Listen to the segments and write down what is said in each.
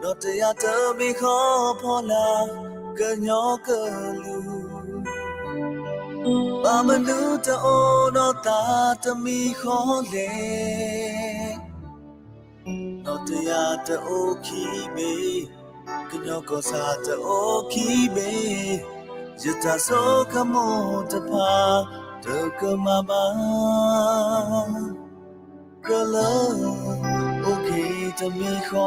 နီၢ်တယၢ်တမံၤဃီဖီလာ် ကညီကလုာ်, ဘၣ်မနုၤတအိၣ်နီၢ်သး တမံၤဃီလဲၣ်. နီၢ်တယၢ်တအိၣ်ခံဘ့ၣ်, ကညီကီၢ်ဆၣ်တအိၣ်ခံဘ့ၣ်, ယတၢ်ဆိကမိၣ်တဖၣ် တကမၣ်ဘၣ်. ကြၢးလၢ အိၣ်က့ၤတမံၤ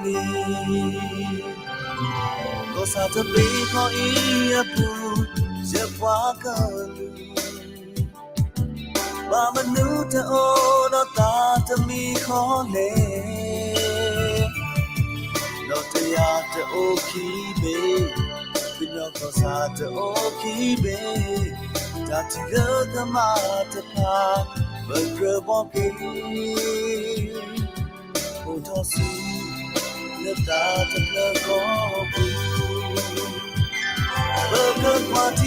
ဃီလံ. ကီၢ်ဆၣ်တမံၤဃီအံၤအပူၤ ယပှၤကလုာ်, ဘၣ်မနုၤတအိၣ်နီၢ်သး တမံၤဃီလဲၣ်. နီၢ်တယၢ်တအိၣ်ခံဘ့ၣ်, ကညီကီၢ်ဆၣ်တအိၣ်ခံဘ့ၣ်, တၢ်ထံၣ်လၢကမၣ်တဖၣ် ပကြၢးဘှီက့ၤ အိၣ်ထီၣ်ဆူ လၢတၢ်တဖျၢၣ်ဃီပူၤ, ပကကွၢ်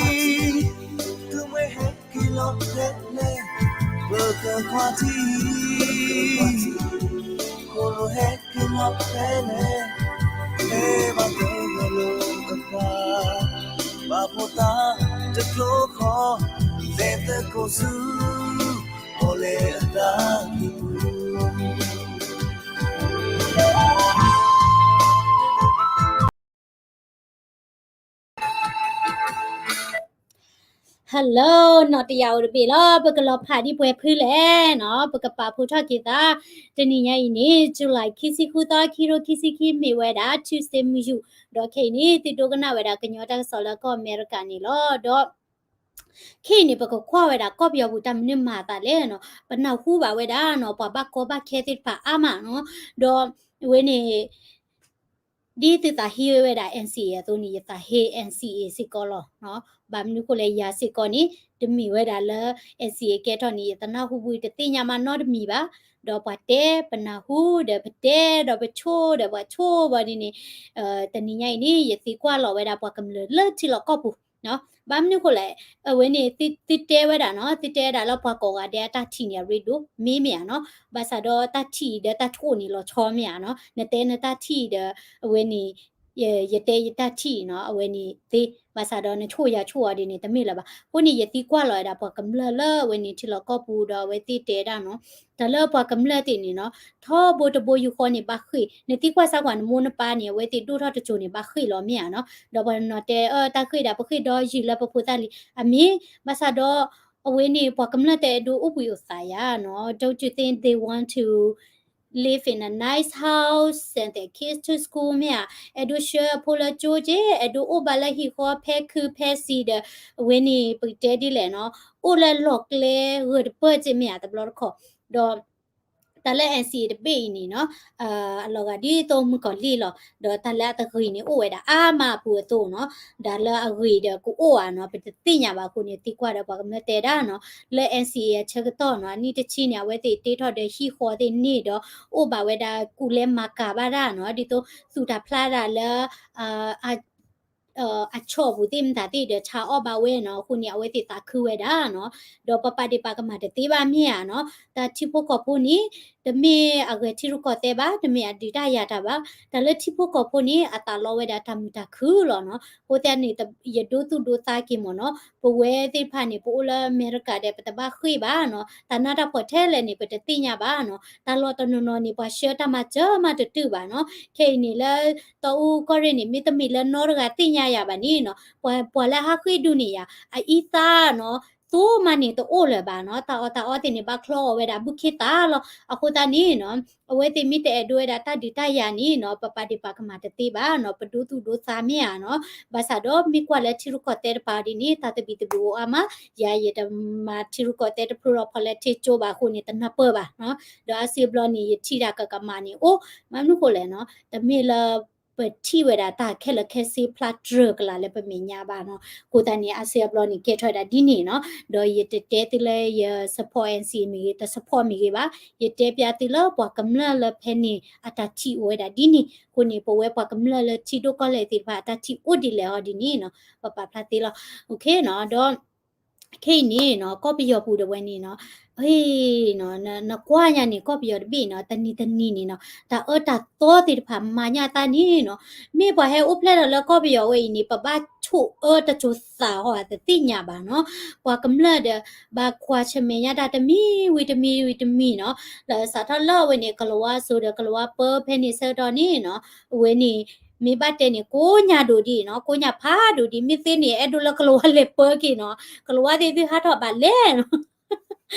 ထံ သုးမွဲဟဲက့ၤလီၤဖဲလဲၣ်, ပကကွၢ်ထံ ခိၣ်လိၤဟဲက့ၤလီၤဖဲလဲၣ်, ဟဲဘၣ်ကဲလၢကပၤ, ဘၣ်ဖိသၣ်တကျိၤဃီ, လဲၤသကိးဆူ ပီၣ်လဲၣ်အတၢ်ကံၢ်ပူၤ. Hello, နီၢ်တယၢ်အိၣ်တဘ့ၣ်လီၤ. ပကလီၤဖးဒ်ပှဲၤဖုလဲၣ်နီၤ, ပကပာ်ဖှိၣ်ထီၣ်က့ၤသး, တနံၤညါအံၤန့ၣ် July ခံဆံဃုသီ ခံကထိခံဆံခံ မ့ၢ်ဝဲဒၣ် Tuesday မုၢ်ယူာ်, ဒီးခဲအံၤန့ၣ် သုဒိကနၣ်ဝဲဒၣ်ကညီတၢ်ကစီၣ်လၢကီၢ်အမဲရကၤန့ၣ်လီၤ. ဒီး ခဲအံၤန့ၣ် ပကကွၢ်ဝဲဒၣ်ကီၢ်ပယီၤပူၤတၢ်မနုၤမၤအသးလဲၣ်နီၤ, ပနၢ်ဟူဘၣ်ဝဲဒၣ်နီၤ, ပှၤဘၣ်ကီဘၣ်ခဲသ့ၣ်တဖၣ်အါမးနီၤ, ဒီးအဝဲန့ၣ် ဒ်သုသးဟ့ဝဲဒၣ် NCA အသိးန့ၣ် ယသးဟ့ NCA စ့ၢ်ကီးလီၤ. ဘၣ်မနုၤဃိလဲၣ် ယၤစ့ၢ်ကီးန့ၣ် တမ့ၢ်ဝဲဒၣ်လၢ NCA ကဲထီၣ်န့ၣ် ယတနၢ်ဟူဘၣ် တသ့ၣ်ညါမးနီတမံၤဘၣ်. ဒီးပှၤတဲပနၢ်ဟူဒီးပတဲဒီးပဆိၣ်ဒီးပှၤဆိၣ်ဘၣ်ဒ်န့ၣ်, တနံၤညါအံၤန့ၣ် ယသံကွၢ်လီၤဝဲဒၣ်ပှၤကမျၢၢ်လၢထံလီၢ်ကီၢ်ပူၤ ဘၣ်မနုၤဃိလဲၣ်, အဝဲန့ၣ် သုတဲဝဲဒၣ်နီၤ, သုတဲဝဲဒၣ်လၢပှၤကိးဂၤဒဲးအတၢ်ထံၣ်န့ၣ် အရ့ဒိၣ်မ့ၢ်မ့ၢ်ဧါနီၤ, ဘၣ်ဆၣ်ဒီးတၢ်ထံၣ်အံၤဒီးတၢ်ဆိၣ်န့ၣ်လီၤဆီမ့ၢ်ဧါနီၤ, နတဲနတၢ်ထံၣ်ဒီး အဝဲန့ၣ် ယ ယတဲယတၢ်ထံၣ်နီၤ, အဝဲန့ၣ်သ့, ဘၣ်ဆၣ်ဒီးနဆိၣ်ယၤဆိၣ်အီၤဒ်န့ၣ် တမ့ၢ်လၢၤဘၣ်. အဃိန့ၣ် ယသံကွၢ်လီၤဝဲဒၣ်ပှၤကမျၢၢ်လၢအဝဲန့ၣ်ထံလီၢ်ကီၢ်ပူၤဒီးအဝဲသ့ၣ်တဲဒၣ်နီၤ, တၢ်လၢပှၤကမျၢၢ်သ့ၣ်န့ၣ်နီၤ, ထီဘိတဘိယူၢ်ဃီန့ၣ်ဘၣ်ဃ့ၢ်, နသံကွၢ်စၢ်ကွၢ်နမိၢ်နပၢ်န့ၣ် အဝဲသ့ၣ်ဒိၣ်ထီၣ်တစိၤန့ၣ် ဘၣ်ဃ့ၢ်လီၤမ့ၢ်ဧါနီၤ, ဒီးပှၤနီၤတဲ အၢ တၢ်ဃ့ၢ်ဒၣ် ပဃ့ၢ်ဒီးယုၢ်လၢပဖိသၣ်လံ, အမ့ၢ်, ဘၣ်ဆၣ်ဒီး အဝဲန့ၣ် ပှၤကမျၢၢ်တအဲၣ်ဒိးအိၣ်ဘှံးအိၣ်သးယၤနီၤ, don't you think they want to live in a nice house, send their kids to school မ့ၢ်ဧါ, အဲၣ်ဒိးဆှၢအဖိလၢကၠိက့ၢ်, အဲၣ်ဒိးအိၣ်ဘၣ်လၢဟံၣ်ဃီဖဲခုဖဲစံးဒီး, အဝဲန့ၣ် ပကတဲဒ်လဲၣ်နီၤ, အိၣ်လၢလီၢ်ကျဲဂၢၢ်တပၢၢ်က့ၢ်မ့ၢ်ဧါ တဘျီတခီၣ်, ဒီး တၢ်လၢ NCA တဘ့ၣ်အံၤန့ၣ်နီၤ, အလီၤဂာ်ဒ်သိးမုၣ်ကီၤလံၢ်လီၤ, ဒီးတၢ်လၢအတဂ့ၤန့ၣ်အိၣ်ဝဲဒၣ်အါမးအပူၤအသိးနီၤ, တၢ်လၢအဂ့ၤဒီးကအိၣ်ဧါနီၤ, ပတသ့ၣ်ညါဘၣ်အဃိန့ၣ် သံကွၢ်ဒီးပှၤကမျၢၢ်တဲဒၣ်နီၤ, လၢ NCA အဆၢကတီၢ်နီၤ, အနံၣ်တဆံန့ၣ် အဝဲသ့ၣ်တ့ထီၣ်ဒီးဟံၣ်ဃီသ့ၣ်န့ၣ်ဒီး အိၣ်ဘၣ်ဝဲဒၣ်ကူၣ်လဲမၤကၤဘၣ်တၢ်နီၤ, ဒ်သိးသူၣ်တၢ်ဖျးတၢ်လၢ အဆီၣ်ပူၤသ့ၣ်မတၤသ့ၣ်ဒီးဆါအီၣ်ဘၣ်ဝဲနီၤ, အဃိန့ၣ် အဝဲသ့ၣ်သးခုဝဲဒၣ်နီၤ, ဒီးပပာ်ဒ့ၣ်ပာ်ကမၣ်တသ့ဘၣ်မ့ၢ်ဧါနီၤ, တၢ်ထံဖိကီၢ်ဖိန့ၣ် တမ့ၢ်အဂဲၤထံရူၢ်ကီၢ်သဲးဘၣ်, တမ့ၢ်အဒုးတၢ်ယၤတၢ်ဘၣ်, တၢ်လၢထံဖိကီၢ်ဖိန့ၣ် အသးလီဝဲဒၣ်တၢ်မုာ်တၢ်ခုၣ်လီၤနီၤ, အဃိသတးန့ၣ် ယဒိသူၣ်ဒိသးက့ၤမ့ၢ်နီၤ, ပဝဲသ့ၣ်တဖၣ်န့ၣ် ပအိၣ်လၢအမဲရကၤဒီး ပတဘၣ်ဃ့ၢ်ဘၣ်နီၤ, တၢ်နးတၢ်ဖှီၣ်ထဲလဲၣ်န့ၣ် ပတသ့ၣ်ညါဘၣ်နီၤ, တၢ်လီၢ်တနီၤနီၤန့ၣ် ပှၤဆှၢတၢ်မၤစၢၤမးတတုာ်ဘၣ်နီၤ, ခဲအံၤန့ၣ်လၢ တီအူကီၢ်ရ့ၣ်န့ၣ် မ့တမ့ၢ်လၢနီတဂၤသ့ၣ်ညါယၤဘၣ်န့ၣ်နီၤ, ပှၤ ပှၤလၢဟးဃ့ၢ်ဒုးန့ၢ်ယၤ အအံသၣ်နီၤ, သိမးန့ၣ်တအိၣ်လၢၤဘၣ်နီၤ, တၢ်အီၣ်တၢ်အီသ့ၣ်န့ၣ် ဘၣ်ချီအီၤဝဲဒၣ်ဘူးခ့သၣ်လီၤ, အဃိသတးန့ၣ်နီၤ, အဝဲသ့ၣ်မ့ၢ်တအဲၣ်ဒိးဝဲဒၣ်တၢ်ဒုးတၢ်ယၤန့ၣ်နီၤ, ပပာ်ဒ့ၣ်ပာ်ကမၣ်တသ့ဘၣ်နီၤ, ပဒိသူၣ်ဒိသးမ့ၢ်ဧါနီၤ, ဘၣ်ဆၣ်ဒီးမ့ၢ်ကွၢ်လၢထံရူၢ်ကီၢ်သဲးတပၤဒ်န့ၣ် တၢ်သဘံၣ်သဘုၣ်အိၣ်အါမး, ယၤယတမၤထံရူၢ်ကီၢ်သဲးတဖျိလီၤ politics ကၠိဘၣ်အဃိန့ၣ် တနၢ်ပၢၢ်ဘၣ်နီၤ, ဒီးအါစုအဘျီန့ၣ် ယထံၣ်တၢ်ကကမၣ်န့ၣ်အိၣ်, မ့ၢ်မနုၤဃိလဲၣ်နီၤ, တမ့ၢ်လၢ ပထံၣ်ဝဲဒၣ်တၢ်ခဲလၢာ်ခဲဆ့ဖျါတြၢၤကလာ်လၢပမဲာ်ညါဘၣ်နီၤ, အဃိသတးန့ၣ် အါစုအဘျီန့ၣ် ကဲထီၣ်ဝဲဒၣ်ဒ်န့ၣ်နီၤ, ဒီးယတတဲသုလၢယ support NCA မ့ၢ်ဂ့ၤ တ support မ့ၢ်ဂ့ၤဘၣ်, ယတဲပျးသုလၢပှၤကမျၢၢ်လၢဖဲန့ၣ် အတၢ်ထံၣ်အိၣ်ဝဲဒၣ်ဒ်န့ၣ်, အဃိန့ၣ် ပဝဲပှၤကမျၢၢ်လၢထံဒိၣ်ကီၢ်လဲၢ်သ့ၣ်တဖၣ် အတၢ်ထံၣ်အိၣ်ဒ်လဲၣ်ဟီဒ်န့ၣ်နီၤ, ပပာ်ဖျါသ့လီၤ, ဒီး ခဲအံၤန့ၣ်နီၤ ကီၢ်ပယီၤပူၤဒီးဝဲန့ၣ်နီၤ, ဟ့ၣ်နီၤ နကွၢ်ညါန့ၣ် ကီၢ်ပယီၤတဘ့ၣ်နီၤ တနံၤတနံၤန့ၣ်နီၤ တၢ်အၢတၢ်သီသ့ၣ်တဖၣ်မၤညါသးန့ၣ်နီၤ, မ့ၢ်ပှၤဟဲအိၣ်ဖျဲၣ်ထီၣ်လၢကီၢ်ပယီၤဝဲအံၤန့ၣ် ပဘၣ်ဆိၣ်အၢတစိၤသးဟီ တသ့ၣ်ညါဘၣ်နီၤ, ပှၤကမျၢၢ်ဒီး ဘၣ်ကွၢ်ဆၢၣ်မဲာ်ညါတၢ်တမံၤဝံၤတမံၤဝံၤတမံၤနီၤ, လၢစးထီၣ်လၢအဝဲန့ၣ် ကလၤဝါစိၤဒီးကလၤဝါပၢဖဲန့ၣ်ဆၢကတီၢ်န့ၣ်နီၤ, အဝဲန့ၣ် မ့ၢ်ဘၣ်တဲန့ၣ် ကိးညါဒိၣ်ဒံးနီၤ, ကိးညါဖးဒိၣ်ဒံး, မ့ၢ်သ့န့ၣ် အဲၣ်ဒိးလၢကလၤဝါလဲၤပၢက့ၤနီၤ, ကလၤဝါသ့ၣ်သုဟးထီၣ်ဘၣ်လဲၣ်နီၤ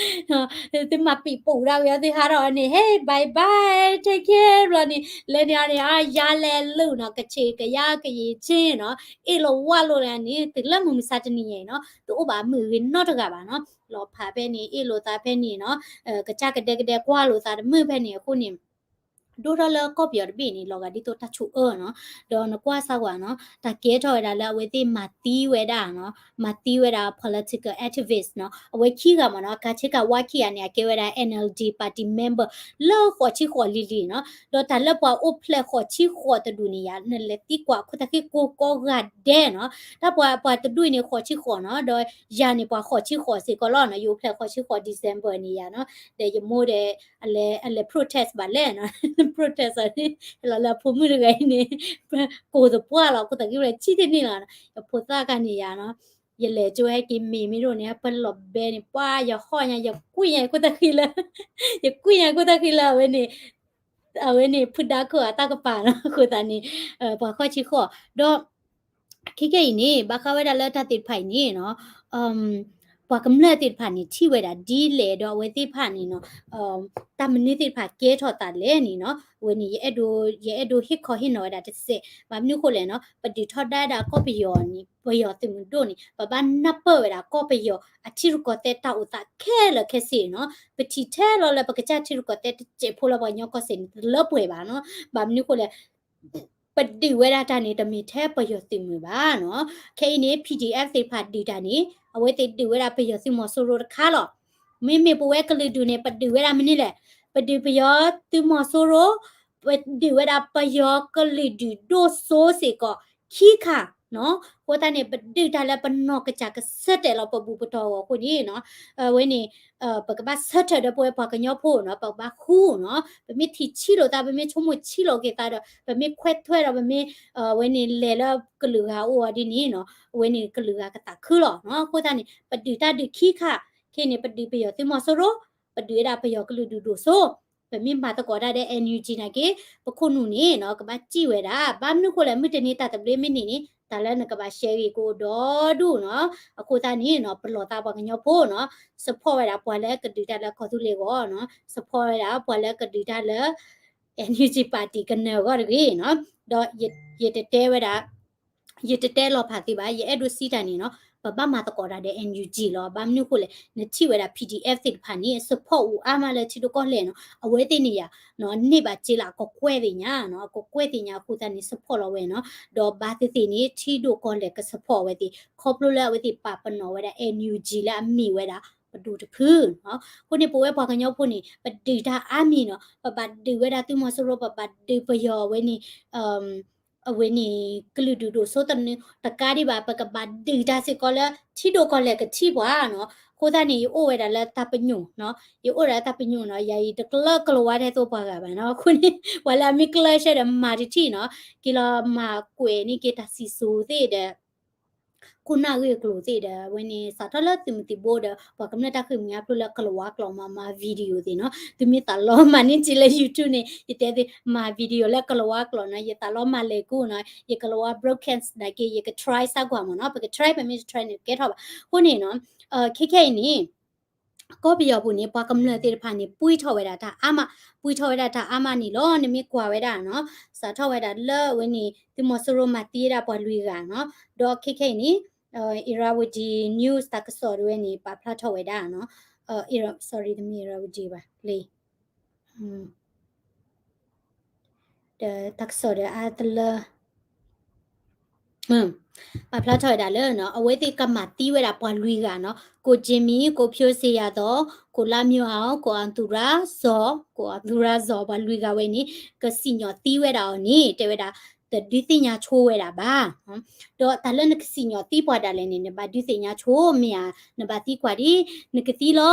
သုမၤပံာ်ပူၤဒၣ်ဝဲ သုဟးထီၣ်န့ၣ် ဟဲ bye bye take care ဘျီန့ၣ် လဲၤန့ၣ်အီၤန့ၣ် အါ ယါလဲၤလုၢ်နီၤ ကဆံးကယါကယံာ်ဆ့နီၤ, အ့ၣ်လိာ်ဝၢ်လိာ်လၢန့ၣ် တုၤလၢမုၢ်မဆါတနံၤညါအံၤနီၤ တအိၣ်ဘၣ်အမုာ်ဂ့ၤနီတဂၤဘၣ်နီၤ, လီၤဖးဖဲန့ၣ် အ့ၣ်လိာ်သးဖဲန့ၣ်နီၤ, ကစၢ်ကဒဲကဒဲကွၢ်လိာ်သးတမုာ်ဖဲန့ၣ်အဃိန့ၣ် ဒိၣ်ထီၣ်လၢကီၢ်ပယီၤတဘ့ၣ်န့ၣ် လီၤဂာ်ဒ်သိးတၢ်ဆိၣ်အၢနီၤ, ဒီးနကွၢ်စၢ်ကွၢ်နီၤ တၢ်ကဲထီၣ်ဝဲဒၣ်လၢအဝဲသ့ၣ်မၤသံဝဲဒၣ်နီၤ, မၤသံဝဲဒၣ် political activist နီၤ, အဝဲခံဂၤမ့ၢ်နီၤ, ကၤဆ့ကၤဝါခံဂၤန့ၣ် အကဲဝဲဒၣ် NLD party member လၢဃိးဆံဃိးလံၤလံၤနီၤ, ဒီးတၢ်လၢပှၤအိၣ်ဖျဲၣ်ဃိးဆံဃိးတဒူၣ်န့ၣ်ယါ နလဲၤသံကွၢ်ခိၣ်သၣ်ဃံကိးကီးဂၤဒဲးနီၤ, တၢ်ပှၤပှၤတဒူၣ်အံၤန့ၣ် ဃိးဆံဃိးနီၤ, ဒီးယၤန့ၣ် ပှၤဃိးဆံဃိးစ့ၢ်ကီးလီၤနီၤ, ယအိၣ်ဖျဲၣ်ဃိးဆံဃိး December န့ၣ်ယါနီၤ, ဒီးယမိၢ်ဒီး အလဲၤ အလဲၤ protest ဘၣ်လဲၣ်နီၤ, protest အီၤန့ၣ် ဟဲလီၤလၢအဖိမုၣ်တဂၤအံၤန့ၣ် ကိးသပှၢ်လီၤ, ခိၣ်သၣ်ဃံဝဲဆံတန့ၢ်လီၤနီၤ, ယဖိသၣ်ခါန့ၣ်ယါနီၤ, ယလဲၤကၠိဟဲက့ၤမ့ၢ်မ့ၢ်ဒိၣ်န့ၣ် ပလီၤဘဲန့ၣ် ပှၤယဟီၣ်ညါ ယကွံာ်ညါခိၣ်သၣ်ဃံလၢ ယကွံာ်ညါခိၣ်သၣ်ဃံလၢအဝဲန့ၣ် အဝဲန့ၣ် ဖုဒါခိၣ်အတၢ်ကပၤနီၤ, အဃိသတးန့ၣ် ပှၤဃိးဆံဃိး, ဒီး ခဲခဲအံၤန့ၣ် ဘၣ်ဃးဝဲဒၣ်လၢတၢ်သ့ၣ်တဖၣ်အံၤန့ၣ်နီၤ, ပှၤကမျၢၢ်သ့ၣ်တဖၣ်န့ၣ် ထံၣ်ဝဲဒၣ်ဒ်လဲၣ်ဒီးအဝဲသ့ၣ်တဖၣ်န့ၣ်နီၤ, တၢ်မနုၤသ့ၣ်တဖၣ်ကဲထီၣ်သးလဲၣ်န့ၣ်နီၤ, အဝဲန့ၣ် ယအဲၣ်ဒိး ယအဲၣ်ဒိးဟ့ၣ်ခီဟ့ၣ်နီၤဝဲဒၣ်တစဲး, ဘၣ်မနုၤဃိလဲၣ်နီၤ, ပဒုးထီဒါဝဲဒၣ်ကီၢ်ပယီၤန့ၣ် ပယီၤသုးမုၢ်ဒိၣ်န့ၣ် ပဘၣ်နၢ်ပၢၢ်ဝဲဒၣ်ကီၢ်ပယီၤအထံရူၢ်ကီၢ်သဲးတၢ်အိၣ်သးခဲလၢာ်ခဲဆ့နီၤ, ပထံၣ်ထဲလီၤလၢပကစၢ်ထံရူၢ်ကီၢ်သဲးတစဲးဖိလၢပှၤကညီကီၢ်စဲၣ်န့ၣ် တလၢပှဲၤဘၣ်နီၤ, ဘၣ်မနုၤဃိလဲၣ် ပဒုးဝဲဒၣ်တၢ်န့ၣ် တမ့ၢ်ထဲပယီၤသုးမုၢ်ဘၣ်နီၤ, ခဲအံၤန့ၣ် PDF သ့ၣ်တဖၣ်ဒုးတၢ်န့ၣ် အဝဲသ့ၣ်ဒုးဝဲဒၣ်ပယီၤသုးမီၤစိရိၤတခါလီၤ, မ့မ့ၢ်ပဝဲကလုာ်ဒူၣ်န့ၣ် ပဒုးဝဲဒၣ်မနုၤလဲၣ်, ပဒုးပယီၤသုးမီၤစိရိၤ, ပဒုးဝဲဒၣ်ပယီၤကလုာ်ဒူၣ်ဒိၣ်စိစ့ၢ်ကီး ခံခါနီၤ, အဃိသတးန့ၣ် ပဒုးတၢ်လၢပနီၢ်ကစၢ်ကဆၢတဲာ်လီၤပဘူးပတီၢ်အဂီၢ်အဃိန့ၣ်နီၤ, အဝဲန့ၣ် ပကဘၣ်ဆၢထၢၣ်ဒီးပဝဲပှၤကညီဖိနီၤ, ပကဘၣ်ဃူနီၤ, ပမ့ၢ်ထံၣ်ဆံးလိာ်သး ပမ့ၢ်ဆိကမိၣ်ဆံးလိာ်က့ၤသးဒီး ပမ့ၢ်ခွဲးထွဲဒီး ပမ့ၢ် အဝဲန့ၣ်လဲၤလၢကလုာ်ဂၤအအိၣ်အီၤဒ်န့ၣ်နီၤ, အဝဲန့ၣ်ကလုာ်ဂၤကသးခုလီၤနီၤ, အဃိသတးန့ၣ် ပဒုးတၢ်ဒုးခံခါ, ခဲအံၤန့ၣ် ပဒုးပယီၤသုးမီၤစိရိၤ, ပဒုးဝဲဒၣ်ပယီၤကလုာ်ဒူၣ်ဒိၣ်စိ, ပမ့ၢ်မၤသကိးတၢ်ဒီး NUG နာ်က့ ပခိၣ်နူာ်န့ၣ်နီၤ ကဘၣ်စံၣ်ဝဲဒၣ်, ဘၣ်မနုၤဃိလဲၣ် မုၢ်တနံၤတၢ်သဘျ့မ့ၢ်န့ၢ်န့ၣ် တၢ်လၢနကဘၣ်ရှဲဂ့ၤကအိၣ်ဒီဒူၣ်နီၤ, အဃိသတးန့ၣ်နီၤ ပလီၢ်သးပှၤကညီဖိနီၤ, support ဝဲဒၣ်ပှၤလၢကဒုးတၢ်လၢကီၢ်သူလ့ၤအဂီၢ်နီၤ, support ဝဲဒၣ်ပှၤလၢကဒုးတၢ်လၢ NUG party ကနၢၤအဂီၢ်တဂ့ၤနီၤ, ဒီးယတတဲဝဲဒၣ် ယတတဲလီၤဖးသ့ဘၣ်, ယအဲၣ်ဒိးစံးတၢ်န့ၣ်နီၤ, ပဘၣ်မၤသကိးတၢ်ဒီး NUG လီၤ, ဘၣ်မနုၤဃိလဲၣ် နထံၣ်ဝဲဒၣ် PDF သ့ၣ်တဖၣ်န့ၣ် support အိၣ်အါမးလၢထံဒိၣ်ကီၢ်လဲၢ်နီၤ, အဝဲသ့ၣ်န့ၣ်ယါ န့ၢ်ဘၣ်စ့လၢအကကွဲၢ်သ့ၣ်ညါနီၤ, အကကွဲၢ်သ့ၣ်ညါအဃိသတးန့ၣ် support လီၤဝဲနီၤ, ဒီးဘၣ်သ့ၣ်သ့ၣ်န့ၣ် ထံဒိၣ်ကီၢ်လဲၢ်က support ဝဲသ့ၣ် ခီဖျိလၢအဝဲသ့ၣ်ပာ်ပနီၣ်ဝဲဒၣ် NUG လၢအမ့ၢ်ဝဲဒၣ်ပဒိၣ်တဖုနီၤ, အဃိန့ၣ် ပဝဲပှၤကညီဖိန့ၣ် ပဒုးတၢ်အါမံၤနီၤ, ပဘၣ်ဒုးဝဲဒၣ်သုးမီၤစိရိၤ, ပဘၣ်ဒုးပယီၤအဝဲန့ၣ် အဝဲန့ၣ် ကလုာ်ဒူၣ်ဒိၣ်စိတနုာ်တကးဒံးဘၣ်, ပကဘၣ်ဒုးတၢ်စ့ၢ်ကီးလၢထံဒိၣ်ကီၢ်လဲၢ်ကထံၣ်ပှၤနီၤ, အဃိသတးန့ၣ် ယအိၣ်ဝဲဒၣ်လၢတၢ်ပညိၣ်နီၤ, ယအိၣ်ဒၣ်လၢတၢ်ပညိၣ်နီၤ, ယၤအံၤတကျၢၤကလၤဝါထဲသိးပှၤဂၤဘၣ်နီၤ, အဃိန့ၣ် ပှၤလၢအမ့ၢ်ကျၢၤရှဲဒီးမၤတထံၣ်နီၤ, က့ၤလီၤမၤကွဲးန့ၢ်က့ၤတၢ်စံၣ်စိၤသ့ၣ်ဒီး ခိၣ်နၢ်ဂ့ၢ်အကျိၤသ့ၣ်ဒီး အဝဲန့ၣ် စးထီၣ်လၢသုးမုၢ်သံၣ်ဘိဒီး ပှၤကမျၢၢ်တၢ်ဃ့ၢ်မှံဟးဖျိးလၢကလၤဝါကျိာ်မၤ မၤ video သ့ၣ်နီၤ, သုမ့ၢ်သးလီမၤန့ၢ်က့ၤလၢ YouTube န့ၣ် ယတဲသ့ မၤ video လၢကလၤဝါကျိာ်နီၤ, ယသးလီမၤလဲၤကူနီၤ, ယကလၤဝါ broadcast နာ်က့ ယက try စၢ်ကွၢ်မ့ၢ်နီၤ, ပက try ပမ့ၢ်တ try န့ၣ် ကဲထီၣ်ဘၣ်, အဃိန့ၣ်နီၤ ခဲခဲအံၤန့ၣ် ကီၢ်ပယီၤပူၤန့ၣ် ပှၤကမျၢၢ်သ့ၣ်တဖၣ်န့ၣ် ပှံထီၣ်ဝဲဒၣ်တၢ်အါမး, ပှံထီၣ်ဝဲဒၣ်တၢ်အါမးန့ၣ်လီၤ, နမ့ၢ်ကွၢ်ဝဲဒၣ်နီၤ, စးထီၣ်ဝဲဒၣ်လၢအဝဲန့ၣ် သုးမီၤစိရိၤမၤသံဝဲဒၣ်ပှၤလွံၢ်ဂၤနီၤ, ဒီးခဲခဲအံၤန့ၣ် Irrawaddy News တၢ်ကစီၣ်တဝဲန့ၣ် ပာ်ဖျါထီၣ်ဝဲဒၣ်နီၤ, Irra- sorry တမ့ၢ် Irrawaddy ဘၣ် လံ ဒီးတၢ်ကစီၣ်ဒီးအါတလၢ Irrawaddy ပာ်ဖျါထီၣ်ဝဲဒၣ်လၢနီၤ အဝဲသ့ၣ်ကမၤသံဝဲဒၣ်ပှၤလွံၢ်ဂၤနီၤ, ကိၣ်ကၠ့မံၤ, ကိၣ်ဖၠိစ့ယၤသိး, ကိၣ်လါမၠိအီၤ, ကိၣ်အသူရါစီၤ, ကိၣ်အသူရါစီၤ ပှၤလွံၢ်ဂၤဝဲန့ၣ် ကစံၣ်ညီၣ်သံဝဲဒၣ်အီၤန့ၣ် တဲဝဲဒၣ် တဒုးသ့ၣ်ညါဆိဝဲဒၣ်ဘၣ်. ဒီးတၢ်လၢနကစံၣ်ညီၣ်သံပှၤဒၣ်လဲာ်န့ၣ် နဘၣ်ဒုးသ့ၣ်ညါဆိမ့ၢ်ဧါ, နဘၣ်သံကွၢ်ဒ် နကသံလီၤ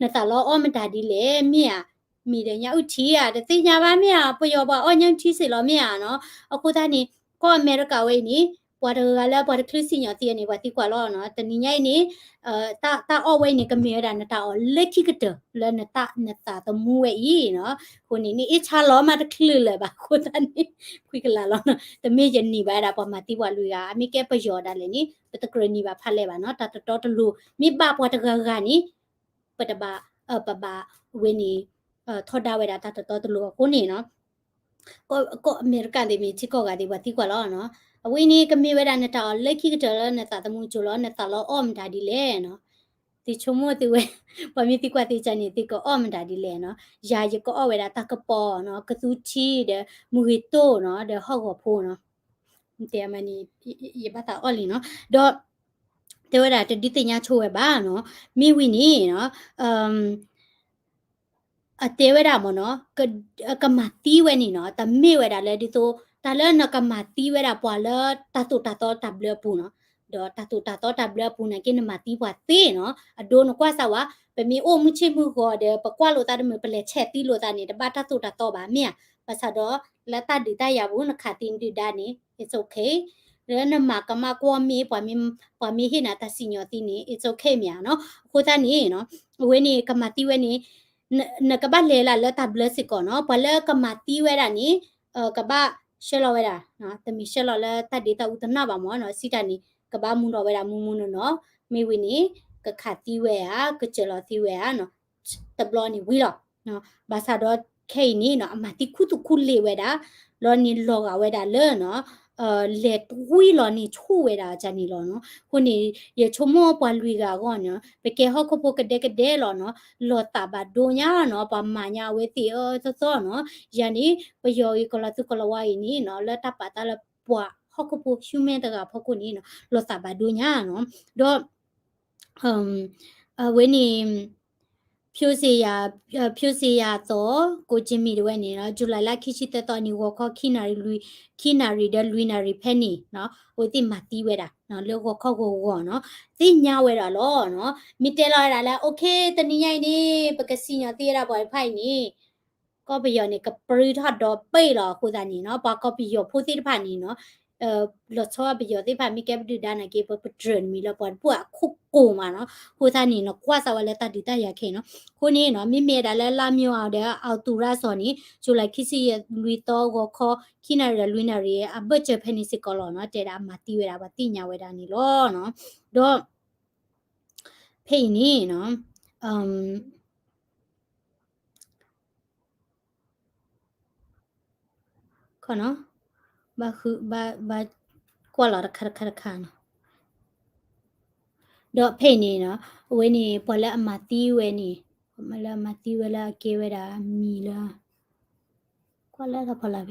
နသးလီအီၣ်မတၤဒ်လဲၣ်မ့ၢ်ဧါ, မံၤဒီးညၣ်အုၣ်ထံဧါ တသ့ၣ်ညါဘၣ်မ့ၢ်ဧါ, ပယီၤပှၤအီၣ်ညၣ်အုၣ်ထံစ့ၢ်လီၤမ့ၢ်ဧါနီၤ. အဃိသတးန့ၣ် ကီၢ်အမဲရကၤဝဲအံၤန့ၣ် ပှၤတဂၤဂၤလၢပှၤတချုးစံၣ်ညီၣ်သံအီၤန့ၣ် ပှၤသံကွၢ်လီၤနီၤ. တနံၤညါအံၤန့ၣ် တၢ်အီၣ်ဝဲအံၤန့ၣ် ကမ့ၢ်ဝဲဒၣ်နတၢ်အီၣ်လၢခံကတၢၢ်လၢနသးသမူဝဲအံၤနီၤ. အဃိန့ၣ် နအ့ၣ်ဆါလီၤမးတချုးလၢၤဘၣ်အဃိသတးန့ၣ် ခွံကလးလီၤနီၤ. တမ့ၢ်ယနံၤဘၣ်ဝဲဒၣ်ပှၤမၤသံပှၤလွံၢ်ဂၤ, အမ့ၢ်ကဲပယီၤဒၣ်လဲာ်န့ၣ် ပတကြၢးနံၤဘၣ်ဖးလဲၢ်ဘၣ်နီၤ. တၢ်တတီတလိၤ မ့ၢ်ဘၣ်ပှၤတဂၤဂၤန့ၣ် ပတဘၣ် ပဘၣ်ဝဲန့ၣ် ထီဒါဝဲဒၣ်တၢ်တတီတလိၤအဃိန့ၣ်နီၤ ကီၢ်အမဲရကၤသ့ၣ်မ့ၢ်ထံကီၢ်ဂၤသ့ၣ် ပှၤသံကွၢ်လီၤနီၤ. အဝဲန့ၣ် ကမ့ၢ်ဝဲဒၣ်နတၢ်အီၣ်လၢခံကတၢၢ်လၢနသးသမူကၠိလီၤ, နသးလီအီၣ်မတၤဒ်လဲၣ်နီၤ. သုဆိကမိၣ်သုဝဲ ပှၤမ့ၢ်သံကွၢ်သုကန့ၣ် သုကအီၣ်မတၤဒ်လဲၣ်နီၤ. ယၤယကအီၣ်ဝဲဒၣ်တၢ်ကပီၤနီၤ, ကသူထံဒီး မုၢ်ဂ့ၤတိၢ်နီၤ, ဒီးဟီၣ်ဂီၤဖိနီၤ. တဲမးန့ၣ် ယဘၣ်သးအီၣ်လံနီၤ. ဒီး တဲဝဲဒၣ်တဒုးသ့ၣ်ညါဆိဝဲဘၣ်နီၤ. မ့ၢ်ဝံၤန့ၣ်နီၤ အတဲဝဲဒၣ်မ့ၢ်နီၤ ကမၤသံဝဲန့ၣ်နီၤ တမ့ၢ်ဝဲဒၣ်လၢဒ်သိး တၢ်လၢနကမၤသံဝဲဒၣ်ပှၤလၢတၢ်သိၣ်တၢ်သီတၢ်ဘျၢအပူၤနီၤ. ဒီးတၢ်သိၣ်တၢ်သီတၢ်ဘျၢအပူၤနာ်က့ နမၤသံပှၤသ့နီၤ. အဒိနကွၢ်စၢ်ဝဲ ပမ့ၢ်အိၣ်မုၢ်ဆ့ၣ်မုၢ်ဂီၤဒီး ပကွၢ်လိာ်သးတမုာ် ပလဲၤဆဲးသံလိာ်သးန့ၣ် တဘၣ်တၢ်သိၣ်တၢ်သီဘၣ်မ့ၢ်ဧါ. ဘၣ်ဆၣ်ဒီး လၢတၢ်ဒုးတၢ်ယၤပူၤ နခးသံနဒုၣ်ဒါန့ၣ် it's okay. လၢနမၤကမၣ်ကွီၢ်မ့ၢ် ပှၤမ့ၢ်ဟ့ၣ်နၤတၢ်စံၣ်ညီၣ်သံန့ၣ် it's okay မ့ၢ်ဧါနီၤ. အဃိသတးန့ၣ်နီၤ အဝဲန့ၣ်ကမၤသံဝဲန့ၣ် နကဘၣ်လဲၤလၢလၢတၢ်ဘျၢစ့ၢ်ကီးနီၤ. ပှၤလၢကမၤသံဝဲဒၣ်န့ၣ် ကဘၣ်ဆှၢလီၤဝဲဒၣ် တမ့ၢ်ဆှၢလီၤလၢတၢ်ဒ့တၢ်အူတနၢ်ဘၣ်မ့ၢ်နီၤ. စံးတၢ်န့ၣ် ကဘၣ်မူဒီးဝဲဒၣ်မူမူနီၢ်နီၢ်, မ့ၢ်ဝံၤန့ၣ် ကခးသံဝဲဧါ ကစၢၤလီၤသံဝဲဧါနီၤ. တဘျီန့ၣ်ဝံၤလီၤ. ဘၣ်ဆၣ်ဒီးခဲအံၤန့ၣ်နီၤ အမၤသံခူသူၣ်ခူလ့ၤဝဲဒၣ် လီၤန့ၣ်လီၤဂာ်ဝဲဒၣ်လၢနီၤ လဲၤတွံၢ်လီၤန့ၣ်ဆိၣ်ဝဲဒၣ်အကန့ၣ်လီၤနီၤ. အဃိန့ၣ် ယဆိကမိၣ်ပှၤလွံၢ်ဂၤအဂီၢ်န့ၣ် ပကဲဟီၣ်ခိၣ်ဖိကဒဲကဒဲလီၤနီၤ, လီၤသးဘၣ်ဒိညါနီၤ, ပှၤမၤညါအဝဲသ့ၣ်အၢသီသီနီၤ. ယၤန့ၣ် ပယီၤဂ့ၤ ကီၤလၤသူကီၤလၤဝါဂ့ၤန့ၣ်နီၤ လၢတၢ်ပာ်သးလၢပှၤဟီၣ်ခိၣ်ဖိ human တဂၤဖီခိၣ်န့ၣ်နီၤ လီၤသးဘၣ်ဒိညါနီၤ. ဒီး အဝဲန့ၣ် ဖၠိစ့ယၤ ဖၠိစ့ယၤအသိး ကိၣ်ကၠ့မံၤတဝဲန့ၣ်နီၤ July လါခံဆံသၢသီန့ၣ် ဂီၤခီခံနၣ်ရံၣ်လွံၢ် ခံနၣ်ရံၣ်ဒီးလွံၢ်နၣ်ရံၣ်ဖဲန့ၣ်နီၤ အဝဲသ့ၣ်မၤသံဝဲဒၣ် လၢဂီၤခီဂီၤဂီၤနီၤ သ့ၣ်ညါဝဲဒၣ်လီၤနီၤ. မ့ၢ်တဲလီၤဝဲဒၣ်လၢ okay တနံၤညါအံၤန့ၣ် ပကစံၣ်ညီၣ်သံဝဲဒၣ်ပှၤတဖၣ်အံၤန့ၣ် ကီၢ်ပယီၤန့ၣ် ကပြံထီၣ်ဒီဘ့ၣ်လီၤ. အဃိသတးန့ၣ်နီၤ ပှၤကီၢ်ပယီၤဖိသ့ၣ်တဖၣ်န့ၣ်နီၤ လီၤဆီပယီၤသ့ၣ်တဖၣ် မ့ၢ်ကဲပဒုၣ်ဒါနာ်က့ ပပတြၢၤတမံၤလၢပှၤတဖၣ်အခိၣ်ကိၤမးနီၤ. အဃိသတးန့ၣ်နီၤ ကွၢ်စးဝဲလၢတၢ်ဒုးတၢ်ယၤခဲအံၤနီၤ. အဃိန့ၣ်နီၤ မ့မ့ၢ်ဝဲဒၣ်လၢလါမၠိအီၤဒီး အၣ်သူရါစီၤန့ၣ် July ခံဆံလွံၢ်သီ ဂီၤခီ ခံနၣ်ရံၣ်ဒီးလွံၢ်နၣ်ရံၣ် အဘၢၣ်စၢၤဖဲန့ၣ်စ့ၢ်ကီးလီၤနီၤ. တဲဒၣ်အမၤသံဝဲဒၣ် ပှၤသ့ၣ်ညါဝဲဒၣ်န့ၣ်လီၤနီၤ. ဒီး ဖဲအံၤန့ၣ်နီၤ ခီနီၤ ဘၣ်ဃု ဘၣ် ဘၣ်ကွၢ်လီၤတခါတခါတခါနီၤ. ဒီးဖဲအံၤန့ၣ်နီၤ အဝဲန့ၣ် ပှၤလၢအမၤသံဝဲန့ၣ် ပှၤလၢအမၤသံဝဲလၢအကဲဝဲဒၣ်အမံၤလၢ ကွၢ်လၢတၢ်ဖီလာ်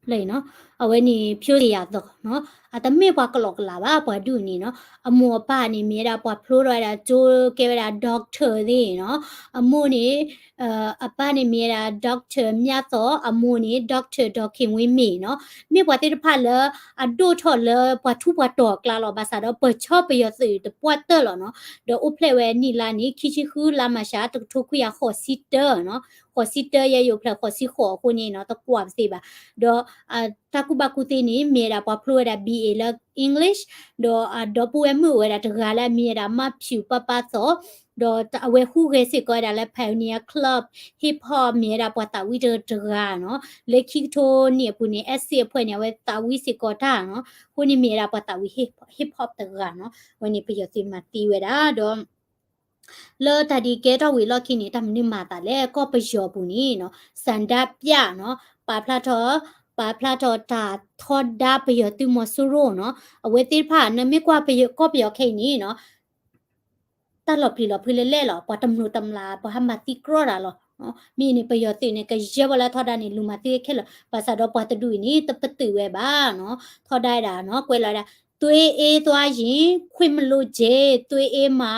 ဖဲ လၢအံၤနီၤ အဝဲန့ၣ် ဖၠိစ့ယၤသိးနီၤ အတမ့ၢ်ပှၤကလီကလးဘၣ် ပှၤဒူၣ်န့ၣ်နီၤ အမိၢ်အပၢ်န့ၣ် မ့ၢ်ဝဲဒၣ်ပှၤဖျိထီၣ်ဝဲဒၣ်ကၠိ ကဲဝဲဒၣ် doctor သ့ၣ်နီၤ အမိၢ်န့ၣ် အပၢ်န့ၣ်မ့ၢ်ဝဲဒၣ် doctor မြတ်သော် အမိၢ်န့ၣ် doctor ဒေါ်ခင်ဝင်းမေနီၤ မ့ၢ်ပှၤသ့ၣ်တဖၣ်လၢ အဒိၣ်ထီၣ်လၢပှၤထူးပှၤတီၤအကျါလီၤ ဘၣ်ဆၣ်ဒီးပၢၢ်ဆီပယီၤသုးတပှၢ်တၢၢ်လီၤနီၤ ဒီးအိၣ်ဖျဲၣ်ဝဲနံၣ်လါန့ၣ် ခံဆံဃု လါမၤရှး တကထိခွံကယၤဃိးဆံတၢနီၤ ဃိးဆံတၢ ယဲယအိၣ်ဖျဲၣ်ဃိးဆံဃိးအဃိန့ၣ်နီၤ တကွၢ်ပသ့ဘၣ် ဒီး တၢ်ကူၣ်ဘၣ်ကူၣ်သ့န့ၣ် မ့ၢ်ဝဲဒၣ်ပှၤဖျိဝဲဒၣ် B A လၢ English ဒီးအဒီပုၢ်ဝဲၢ်မုၣ်အိၣ်ဝဲဒၣ်တဂၤလၢအမံၤဝဲဒၣ် မါဖၠူၣ်ပၢ်ပၢ်သိး ဒီးအဝဲဟူးဂဲၤစ့ၢ်ကီးဝဲဒၣ်လၢ Pioneer Club Hip Hop မ့ၢ်ဝဲဒၣ်ပှၤသးဝံၣ်တဂၤနီၤ လၢခံကထိနံၣ်အပူၤန့ၣ် အဲးစ့ၣ်အဖွဲ့န့ၣ် အဝဲသးဝံၣ်စ့ၢ်ကီးတၢ်နီၤ အဃိန့ၣ်မ့ၢ်ဝဲဒၣ်ပှၤသးဝံၣ် hip hop တဂၤနီၤ အဝဲန့ၣ်ပယီၤသုးမၤသံဝဲဒၣ်ဒီး လၢတၢ်ဒ်ကဲထီၣ်ဝံၤအလီၢ်ခံန့ၣ် တၢ်မနုၤမၤသးလဲၣ် ကီၢ်ပယီၤပူၤန့ၣ်နီၤ ဆန္ဒပြနီၤ ပာ်ဖျါထီၣ် ပာ်ဖျါထီၣ်တၢ်ထီဒါပယီၤသုးမီၤစိရိၤနီၤ အဝဲသ့ၣ်တဖၣ် နမ့ၢ်ကွၢ်ကီၢ်ပယီၤခဲအံၤန့ၣ်နီၤ တၢ်လီၤပျံၤလီၤဖုးလဲၣ်လဲၣ်လီၤ ပှၤတမျိးတမျာ် ပှၤဟးမၤသံကြီတၢ်လီၤ မ့ၢ်န့ၣ် ပယီၤသုးန့ၣ် ကယဲၢ်ဝဲလၢထီဒါန့ၣ် လူၤမၤသံခဲလၢာ် ဘၣ်ဆၣ်ဒီးပှၤတဒူၣ်အံၤန့ၣ် တပတုာ်ဝဲဘၣ်နီၤ ထီဒါဝဲဒၣ်နီၤ ကွဲးလီၤဝဲဒၣ် သွေးအေးသွားရင် ခွင့်မလွှတ်စေ၊ သွေးအေးမှ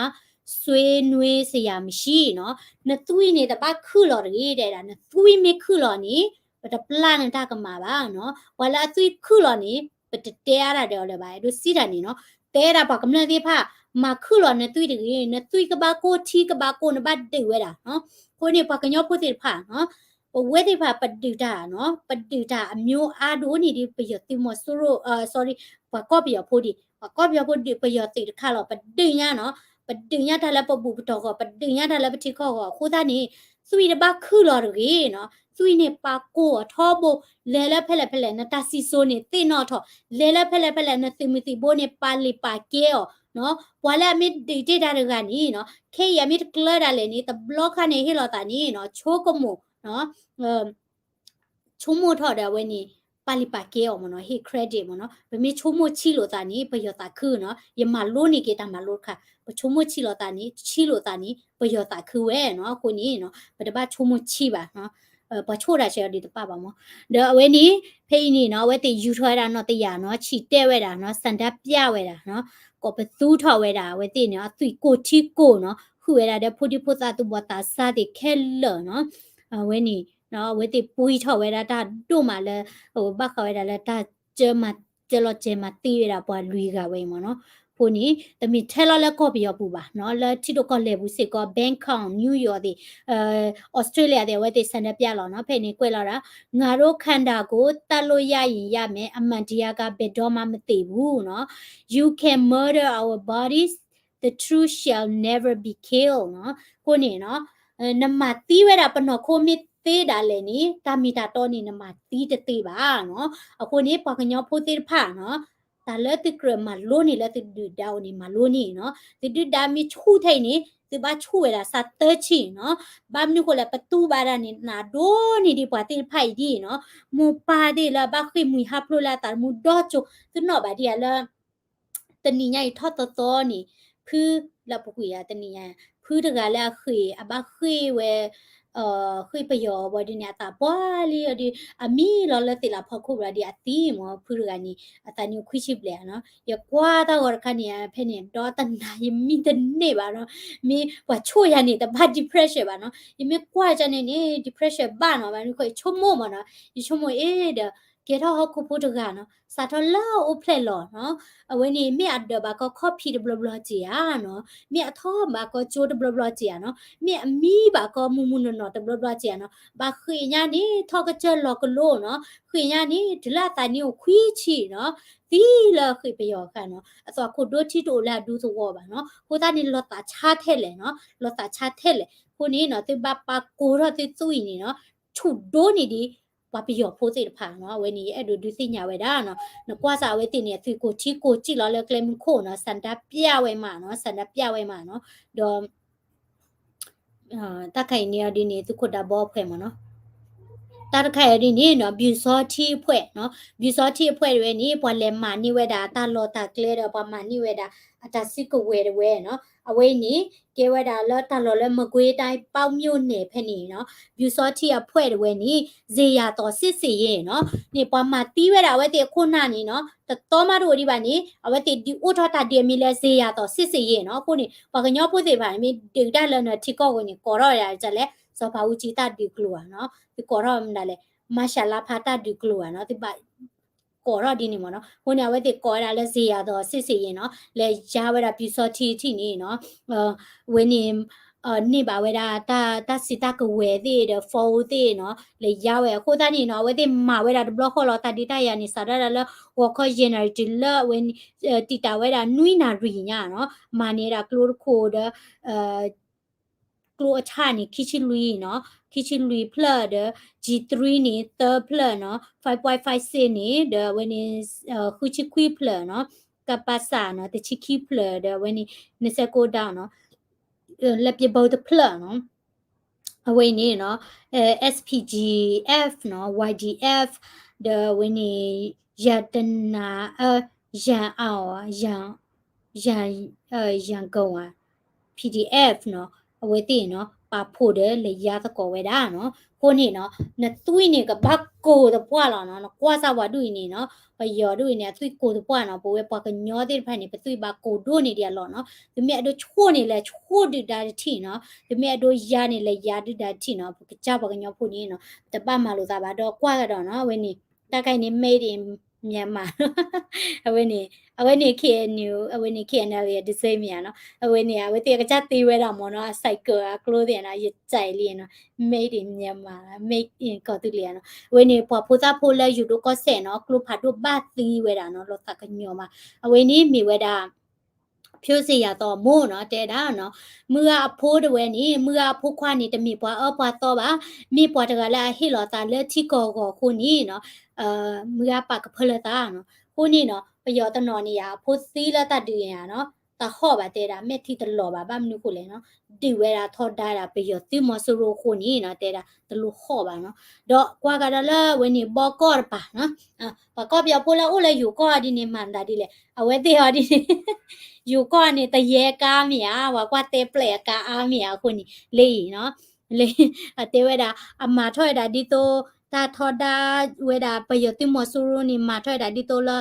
ဆွေမျိုးစရာမရှိ နီၤ. နသွံၣ်န့ၣ် တဘၣ်ခုၣ်လီၤတဂ့ၤ တဲဒၣ်, နသွံၣ်မ့ၢ်ခုၣ်လီၤန့ၣ် ပတပျၢ်နတၢ်ကမၣ်ဘၣ်နီၤ. ပှၤလၢအသွံၣ်ခုၣ်လီၤန့ၣ် ပတတဲအါတၢ်ဒီးအီၤလၢၤဘၣ်, အဲၣ်ဒိးစံးတၢ်န့ၣ်နီၤ. တဲဒၣ်ပှၤကမျၢၢ်သ့ၣ်တဖၣ် မၤခုၣ်လီၤနသွံၣ်တဂ့ၤ, နသွံၣ်ကဘၣ်ကိၢ် ထံကဘၣ်ကိၢ် နဘၣ်ဒုးဝဲဒၣ်နီၤ. အဃိန့ၣ် ပှၤကညီဖိသ့ၣ်တဖၣ်နီၤ ပဝဲသ့ၣ်တဖၣ်ပဒုးတၢ်နီၤ, ပဒုးတၢ်အမျိုးအါဒိၣ်န့ၢ်ဒ်ပယီၤသုးမီၤစိရိၤ, sorry, ပှၤကီၢ်ပယီၤဖိဒံး, ပှၤကီၢ်ပယီၤဖိဒုးပယီၤသုးတခါလီၤ. ပဒုးညါနီၤ, ပဒုးညါတၢ်လၢပဘူၣ်ပတီၢ်ဂီၤ, ပဒုးညါတၢ်လၢပထံကီၢ်ဂီၤ. အဃိသတးန့ၣ် သွံၣ်တဘၣ်ခုၣ်လီၤတဂ့ၤနီၤ. သွံၣ်န့ၣ်ပာ်ကိၢ်အီၤထီဘိ, လဲၤလၢဖဲလဲၣ်ဖဲလဲၣ် နတၢ်စံၣ်စိၤန့ၣ်သ့ၣ်နီၣ်ထီၣ်, လဲၤလၢဖဲလဲၣ်ဖဲလဲၣ် နသုးမုၢ်သံၣ်ဘိန့ၣ် ပာ်လံာ်ပာ်ကဲအီၤနီၤ. ပှၤလၢအမ့ၢ်ဒုးတ့ၢ်တၢ်တဂၤန့ၣ်နီၤ ခဲအံၤအမ့ၢ်တကျၢၤဒၣ်လဲာ်န့ၣ် တဘျီခါန့ၣ်ဟ့ၣ်လီၤသးန့ၣ်နီၤ ဆိကမိၣ်နီၤ ဆိကမိၣ်ထီၣ်ဒီးအဝဲန့ၣ် ပာ်လံာ်ပာ်ကဲအီၤမ့ၢ်နီၤ, ဟ့ၣ် credit မ့ၢ်နီၤ. ပမ့ၢ်ဆိကမိၣ်ဆံးလိာ်သးန့ၣ် ပယီၤသးခုနီၤ, ယမၤလိန့ၢ်က့ၤတၢ်မၤလိတခါ, ပဆိကမိၣ်ဆံးလိာ်သးန့ၣ် ဆံးလိာ်သးန့ၣ် ပယီၤသးခုဝဲနီၤ. အဃိန့ၣ်နီၤ ပတဘၣ်ဆိကမိၣ်ဆံးဘၣ်နီၤ, ပှၤဆိၣ်တၢ်ဆၢအီၤဒ်တဘၣ်ဘၣ်မ့ၢ်. ဒီးအဝဲန့ၣ် ဖဲအံၤန့ၣ်နီၤ အဝဲသ့ၣ်ယူၤထီၣ်ဝဲဒၣ်နီၢ်တယၢ်နီၤ, ဆံးတဲဝဲဒၣ်နီၤ, ဆန္ဒပြဝဲဒၣ်နီၤ, ကိးပသူထီၣ်ဝဲဒၣ် အဝဲသ့ၣ်န့ၣ် အသွံၣ်ကိၢ်ထံကိၢ်နီၤ, ဟုၣ်ဝဲဒၣ်ဒီးဖိဒံဖိသၣ်သူၣ်ဘီၣ်သးစၢ်သ့ၣ်ခဲလၢာ်နီၤ. အဝဲန့ၣ် အဝဲသ့ၣ်ပှံထီၣ်ဝဲဒၣ်တၢ်ဒိၣ်မးလၢ ဘၣ်ဃးဝဲဒၣ်လၢတၢ်ကၢမၤ ကၢလီၤကၢမၤသံဝဲဒၣ်ပှၤလွံၢ်ဂၤဝဲအံၤမ့ၢ်နီၤ. အဃိန့ၣ် တမ့ၢ်ထဲလီၤလၢကီၢ်ပယီၤပူၤဘၣ်နီၤ, လၢထံဒိၣ်ကီၢ်လဲၢ်ပူၤစ့ၢ်ကီး Bangkok, New York သ့ၣ် Australia သ့ၣ် အဝဲသ့ၣ် ဆန္ဒပြ လီၤနီၤ. ဖဲန့ၣ်ကွဲးလီၤဒၣ် ငါတို့ခန္ဓာကိုယ် သတ်လို့ရရင်ရမယ်, အမှန်တရားက ဘယ်တော့မှ မသေဘူးနော်. You can murder our bodies, the truth shall never be killed နီၤ. အဃိန့ၣ်နီၤ နမၤသံဝဲဒၣ်ပနီၢ်ခိမ့ၢ်သ့ဒၣ်လဲာ်န့ၣ် တၢ်မ့ၢ်တၢ်တီန့ၣ် နမၤသံတသ့ဘၣ်နီၤ. အဃိန့ၣ် ပှၤကညီဖိသ့ၣ်တဖၣ်နီၤ တၢ်လၢသုကြၢးမၤလိန့ၢ်လၢသုဒုၣ်ဒါအိၣ်န့ၣ် မၤလိန့ၢ်နီၤ. သုဒုၣ်ဒါမ့ၢ်ဆူၣ်ထဲအံၤန့ၣ် သုဘၣ်ဆူၣ်ဝဲဒၣ်စးသၢဆံနီၤ. ဘၣ်မနုၤဃိလဲၣ် ပသူဘၣ်ဒၣ်န့ၣ် နၤဒိၣ်န့ၢ်ဒံးပှၤသ့ၣ်တဖၣ်အံၤဒ်နီၤ. မိၢ်ပၢ်သ့ၣ်လၢအဘၣ်ဃ့ၢ်မှံဟးဖျိးလၢအသးသမူဒီကၠိ သုနီၣ်ဘၣ်ဒံးဧါလၢ တနံၤညါအံၤထီၣ်သီသီန့ၣ် ဖုလၢပူၤကွံာ်ဧါ တနံၤညါ ဖုတဂၤလၢအဃ့ၢ် အဘၣ်ဃ့ၢ်ဝဲ ဃ့ၢ်ပယီၤဘၣ်ဒ်န့ၣ် အသးပှၢ်လံအီၤဒီး အမံလီၤလၢသ့ၣ်လးဖီခိၣ်ဘၣ်ဒီးအသံမ့ၢ် ဖုတဂၤန့ၣ် အသးနံၣ်အိၣ်ခွံဆံဘျဲၣ်နီၤ. ယကွၢ်တၢ်ဂီၤတခါန့ၣ် ဖဲန့ၣ် ဒီတနၤယမံတန့ၢ်ဘၣ်နီၤ. မ့ၢ်ပှၤဆိၣ်ယၤန့ၣ် တဘၣ် depression ဘၣ်နီၤ. ယမ့ၢ်ကွၢ်ကန့ၣ်န့ၣ် depression ဘၣ်နီၤ. ဘၣ်နုၤဃိယဆိကမိၣ်မ့ၢ်နီၤ. ယဆိကမိၣ်အ့ဒီး ကဲထီၣ်ဟီၣ်ခိၣ်ဖိတဂၤနီၤ စးထီၣ်လၢအအိၣ်ဖျဲၣ်လီၤနီၤ. အဝဲန့ၣ် မ့ၢ်အဒၢးဘၣ်ကီခီၣ်ဖံးတဘျီဘျီစ့ၢ်ဧါနီၤ, မ့ၢ်အထီၣ်ဘၣ်ကီကၠိတဘျီဘျီစ့ၢ်ဧါနီၤ, မ့ၢ်အမံဘၣ်ကီမုၢ်မုၢ်နီၢ်နီၢ်တဘျီဘျီစ့ၢ်ဧါနီၤ. ဘၣ်ဃ့ၢ်ညါန့ၣ် ထီၣ်ကစၢၢ်လီၤကလိနီၤ, ဃ့ၢ်ညါန့ၣ် တုၤလၢအသးနံၣ်အိၣ်ခွံဆံနီၤ, သံလၢဃ့ၢ်ပယီၤအခါနီၤ, အသွၣ်ခိၣ်ဒိထံတအိၣ်လၢအဒူသဝီဘၣ်နီၤ. အဃိသတးန့ၣ် လီၤသးဆါထဲလဲၣ်နီၤ, လီၤသးဆါထဲလဲၣ်. အဃိန့ၣ်နီၤ သုဘၣ်ပာ်ကိၢ်ထီၣ်သုသွံၣ်န့ၣ်နီၤ ဆူၣ်ဒိၣ်န့ၢ်ဒံး ပှၤပယီၤဖိသ့ၣ်တဖၣ်နီၤ. အဝဲန့ၣ် ယအဲၣ်ဒိးဒုးသ့ၣ်ညါဝဲဒၣ်နီၤ, နကွၢ်စးအဝဲသ့ၣ်န့ၣ် အသွံၣ်ကိၢ်ထံကိၢ်စံၣ်လီၤလၢကျဲမုၢ်ခိၣ်နီၤ, ဆန္ဒပြဝဲမးနီၤ, ဆန္ဒပြဝဲမးနီၤ. ဒီး တၢ်ခါအံၤန့ၣ်အီၤဒ်န့ၣ် သုးခိၣ်ဒးဘီအဖှဲးမ့ၢ်နီၤ. တၢ်တခါအံၤဒ်န့ၣ်နီၤ ပျူစောထီးအဖွဲ့နီၤ, ပျူစောထီးအဖွဲ့တဝဲန့ၣ် ပှၤလဲၤမၤန့ၢ်ဝဲဒၣ်တၢ်လီၢ်တၢ်ကျဲဒီး ပှၤမၤန့ၢ်ဝဲဒၣ်အတၢ်စုကဝဲၤတဝဲနီၤ. အဝဲအံၤန့ၣ် ကဲဝဲဒၣ်လၢတၢ်လီၢ်လၢ မကွေးတိုင်း ပေါက်မြို့နယ် ဖဲန့ၣ်နီၤ, ပျူစောထီးအဖွဲ့တဝဲန့ၣ် ဇေယျာသော် စစ်ဆင်ရေးနီၤ, န့ၣ်ပှၤမၤသံဝဲဒၣ်အဝဲသ့ၣ်အခိၣ်နၢ်န့ၣ်နီၤ, တသီမးတအိၣ်ဒံးဘၣ်န့ၣ် အဝဲသ့ၣ်ဒုးအိၣ်ထီၣ်တၢ်ဒုးအမံၤလၢ ဇေယျာသော် စစ်ဆင်ရေးနီၤ. အဃိန့ၣ် ပှၤကညီဖိသ့ၣ်တဖၣ်န့ၣ် မ့ၢ်ဒုးတၢ်လၢနထံကီၢ်အဂီၢ်န့ၣ် ကိးထီၣ်ဝဲဒၣ်ဒ်လဲၣ်, စီၤဖးအူကၠံတၢ်ဒုးကျိၤဧါနီၤ, သုကိးထီၣ်မနုၤလဲၣ်, မၤရှးလါဖးတၢ်ဒုးကျိၤဧါနီၤ, သုဘၣ် ကိးထီၣ်ဒ်န့ၣ်မ့ၢ်နီၤ. အဃိန့ၣ် အဝဲသ့ၣ်ကိးဝဲဒၣ်လၢ ဇေယျာသော် စစ်ဆင်ရေးနီၤ, လဲၤယါဝဲဒၣ်ပျူစောထီးထံးန့ၣ်နီၤ, ဝဲန့ၣ် န့ၢ်ဘၣ်ဝဲဒၣ် တၢ်စံးတၢ်ကဝဲၤသ့ၣ်ဒီး phone သ့ၣ်နီၤ, လဲၤယါဝဲ အဃိသတးန့ၣ်နီၤ, အဝဲသ့ၣ်မၤဝဲဒၣ်တဘျီဃီလီၤ, တၢ်ဒုးတၢ်ယၤန့ၣ် စးထီၣ်ဒၣ်လၢ ဂီၤခီ ယဲၢ်နၣ်ရံၣ် တုၤလၢအဝဲ တံာ်တာ်ဝဲဒၣ် နွံနၣ်ရံၣ်ညါနီၤ, မၤန့ၢ်ဒၣ်ကျိတခိၣ်ဒီး ကျိအဆၣ်န့ၣ် ခံဆံလွံၢ်နီၤ, ခံဆံလွံၢ်ဖျၢၣ်ဒီး G three န့ၣ် သၢဖျၢၣ်နီၤ, five point five six န့ၣ် ဒီးအဝဲန့ၣ် ဃုဆံခွံဖျၢၣ်နီၤ, ကပစၣ်နီၤ တဆံခံဖျၢၣ် ဒီးအဝဲန့ၣ် နစဲကိဒၣ်နီၤ, လက်ပစ်ဗုံးတဖျၢၣ်နီၤ, အဝဲန့ၣ်နီၤ SPGF နီၤ, YDF ဒီးအဝဲန့ၣ် ရတနာ ရန်အောင် ရန် ရန် ရန်ကုန် PDF နီၤ, အဝဲသ့ၣ်နီၤ အဖိဒီးလဲၤယါသကိးဝဲဒၣ်နီၤ. အဃိန့ၣ်နီၤ နသွံၣ်န့ၣ်ကဘၣ်ကိၢ်သပှၢ်လီၤနီၤ. နကွၢ်စၢ်ပှၤဒ်အံၤန့ၣ်နီၤ ပယီၤဒ်အံၤန့ၣ် အသွံၣ်ကိၢ်သပှၢ်နီၤ. ပဝဲပှၤကညီသ့ၣ်တဖၣ်န့ၣ် ပသွံၣ်ဘၣ်ကိၢ်ဒိၣ်န့ၢ်ဒံးအလီၢ်နီၤ. သုမ့ၢ်အဲၣ်ဒိးဆိၣ်န့ၣ် လဲၤဆိၣ်ဒုၣ်ဒါတထံၣ်နီၤ. သုမ့ၢ်အဲၣ်ဒိးယါန့ၣ် လဲၤယါဒုၣ်ဒါတထံၣ်နီၤ. ပကစၢ်ပှၤကညီဖိန့ၣ်နီၤ တဘၣ်မၤလိာ်သးဘၣ်. ဒီးကွၢ်ကဒီးနီၤ အဝဲန့ၣ် တၢ်ခါအံၤန့ၣ် made in Myanmar အဝဲန့ၣ် အဝဲန့ၣ် K N U အဝဲန့ၣ် K N L A တစဲမ့ၢ်ဧါနီၤ. အဝဲန့ၣ် အဝဲသ့ၣ်အကစၢ်သ့ဝဲဒၣ်မ့ၢ်နီၤ အ cycle အကျိသ့ၣ်နီၤ ယစဲလံနီၤ made in Myanmar made in ကီၢ်သူလ့ၤနီၤ. အဝဲန့ၣ် ပှၤဖိသၣ်ဖိလၢယိၤဒိၣ်ကီၢ်စဲၣ်နီၤ ကျိဖးဒိၣ်ဘၣ်သံဝဲဒၣ်နီၤ လီၤသးကညီၤမး. အဝဲန့ၣ်မ့ၢ်ဝဲဒၣ် ဖၠိစ့ယၤသီအမိၢ်နီၤ တဲဒၣ်နီၤ မုၢ်ဂၤအဖိတဝဲန့ၣ် မုၢ်ဂၤအဖိခွါန့ၣ် တမ့ၢ်ပှၤအၢပှၤသီဘၣ်, မ့ၢ်ပှၤတဂၤလၢအဟ့ၣ်လီၤသးလၢထံကီၢ်ဂီၤအဃိန့ၣ်နီၤ မုၢ်ဂၤပာ်ကဖၢလၢသးနီၤ. အဃိန့ၣ်နီၤ ပယီၤတနီၤန့ၣ်ယါ အဖိသံလၢတၢ်ဒုးယါနီၤ တဟီၣ်ဘၣ်တဲဒၣ် မဲာ်ထံတလီၤဘၣ် ဘၣ်မနုၤဃိလဲၣ်နီၤ ဒုးဝဲဒၣ်ထီဒါဒၣ် ပယီၤသုးမီၤစိရိၤအဃိန့ၣ်နီၤ တဲဒၣ်တလိၣ်ဟီၣ်ဘၣ်နီၤ. ဒီးကွၢ်ကဒီးလၢအဝဲန့ၣ် ဘီကီၢ်တပၤနီၤ ပှၤကီၢ်ပယီၤဖိလၢအိၣ်လၢယိၤကီၢ်ဒ်န့ၣ် မၤမတၤဒ်လဲၣ် အဝဲသ့ၣ်အီၤဒ်န့ၣ် ယိၤကီၢ်န့ၣ် တယဲကါမ့ၢ်ဧါ ပှၤကွၢ်တဲပျဲၢ်အကါအါမ့ၢ်ဧါအဃိန့ၣ် လၢအံၤနီၤ လၢ အတဲဝဲဒၣ် အမၤထီၣ်ဝဲဒၣ်ဒ်သိး တၢ်ထီဒါဝဲဒၣ် ပယီၤသုးမီၤစိရိၤန့ၣ် မၤထီၣ်ဝဲဒၣ်ဒ်သိးလၢ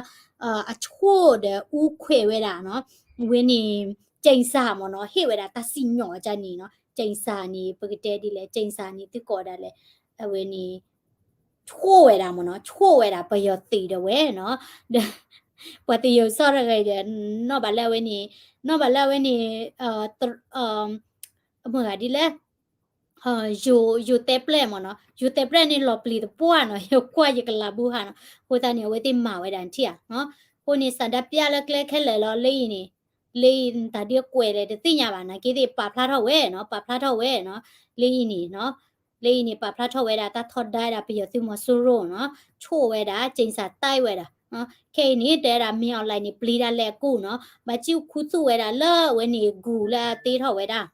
အဆိၣ်ဒီးအူခွဲးဝဲဒၣ်နီၤ ဝဲန့ၣ် ကၠ့စၢ်မ့ၢ်နီၤ ဟ့ၣ်ဝဲဒၣ်တၢ်စံၣ်ညီၣ်အကါန့ၣ်နီၤ ကၠ့စၢ်န့ၣ် ပကတဲဒ်လဲၣ် ကၠ့စၢ်န့ၣ်သုကိးဒၣ်လဲၣ် အဝဲန့ၣ် ဆိၣ်ဝဲဒၣ်မ့ၢ်နီၤ ဆိၣ်ဝဲဒၣ်ပယီၤသုးဒၣ်ဝဲနီၤ ဒီး ပှၤသယုၢ်စီၣ်တဂၤဒီး နီၣ်ဘၣ်လၢအဝဲန့ၣ် နီၣ်ဘၣ်လၢအဝဲန့ၣ် မ့ၢ်ဂၤဒ်လဲၣ် ယိၤတဲပျဲၢ်မ့ၢ်နီၤ ယိၤတဲပျဲၢ်န့ၣ်လီၤပျံၤသပှၢ်နီၤ ယကွၢ်ယကလးဘူဟးနီၤ အဃိသတးန့ၣ် အဝဲသ့ၣ်မၤဝဲဒၣ်ထံၣ်ဧါနီၤ အဃိန့ၣ် ဆန္ဒပြလၢကျဲခဲလၢာ်လီၤ လၢအံၤန့ၣ် လၢအံၤတၢ်ဒုးကွဲးလဲၣ်တသ့ၣ်ညါဘၣ် နာ်က့သ့ၣ်ပာ်ဖျါထီၣ်ဝဲနီၤ ပာ်ဖျါထီၣ်ဝဲနီၤ လၢအံၤန့ၣ်နီၤ လၢအံၤန့ၣ် ပာ်ဖျါထီၣ်ဝဲဒၣ်တၢ်ထီဒါဒၣ်ပယီၤသုးမီၤစိရိၤနီၤ ဆိၣ်ဝဲဒၣ် ကၠ့စၢ်တဲဝဲဒၣ် ခဲအံၤန့ၣ် တဲဒၣ် မင်းအောင်လှိုင် န့ၣ်ပျံၤတၢ်လဲၤအကူၣ်နီၤ ဘၣ်စံၣ်ခူသူၣ်ဝဲဒၣ်လၢအဝဲန့ၣ် ဂူၤလၢအတ့ထီၣ်ဝဲဒၣ်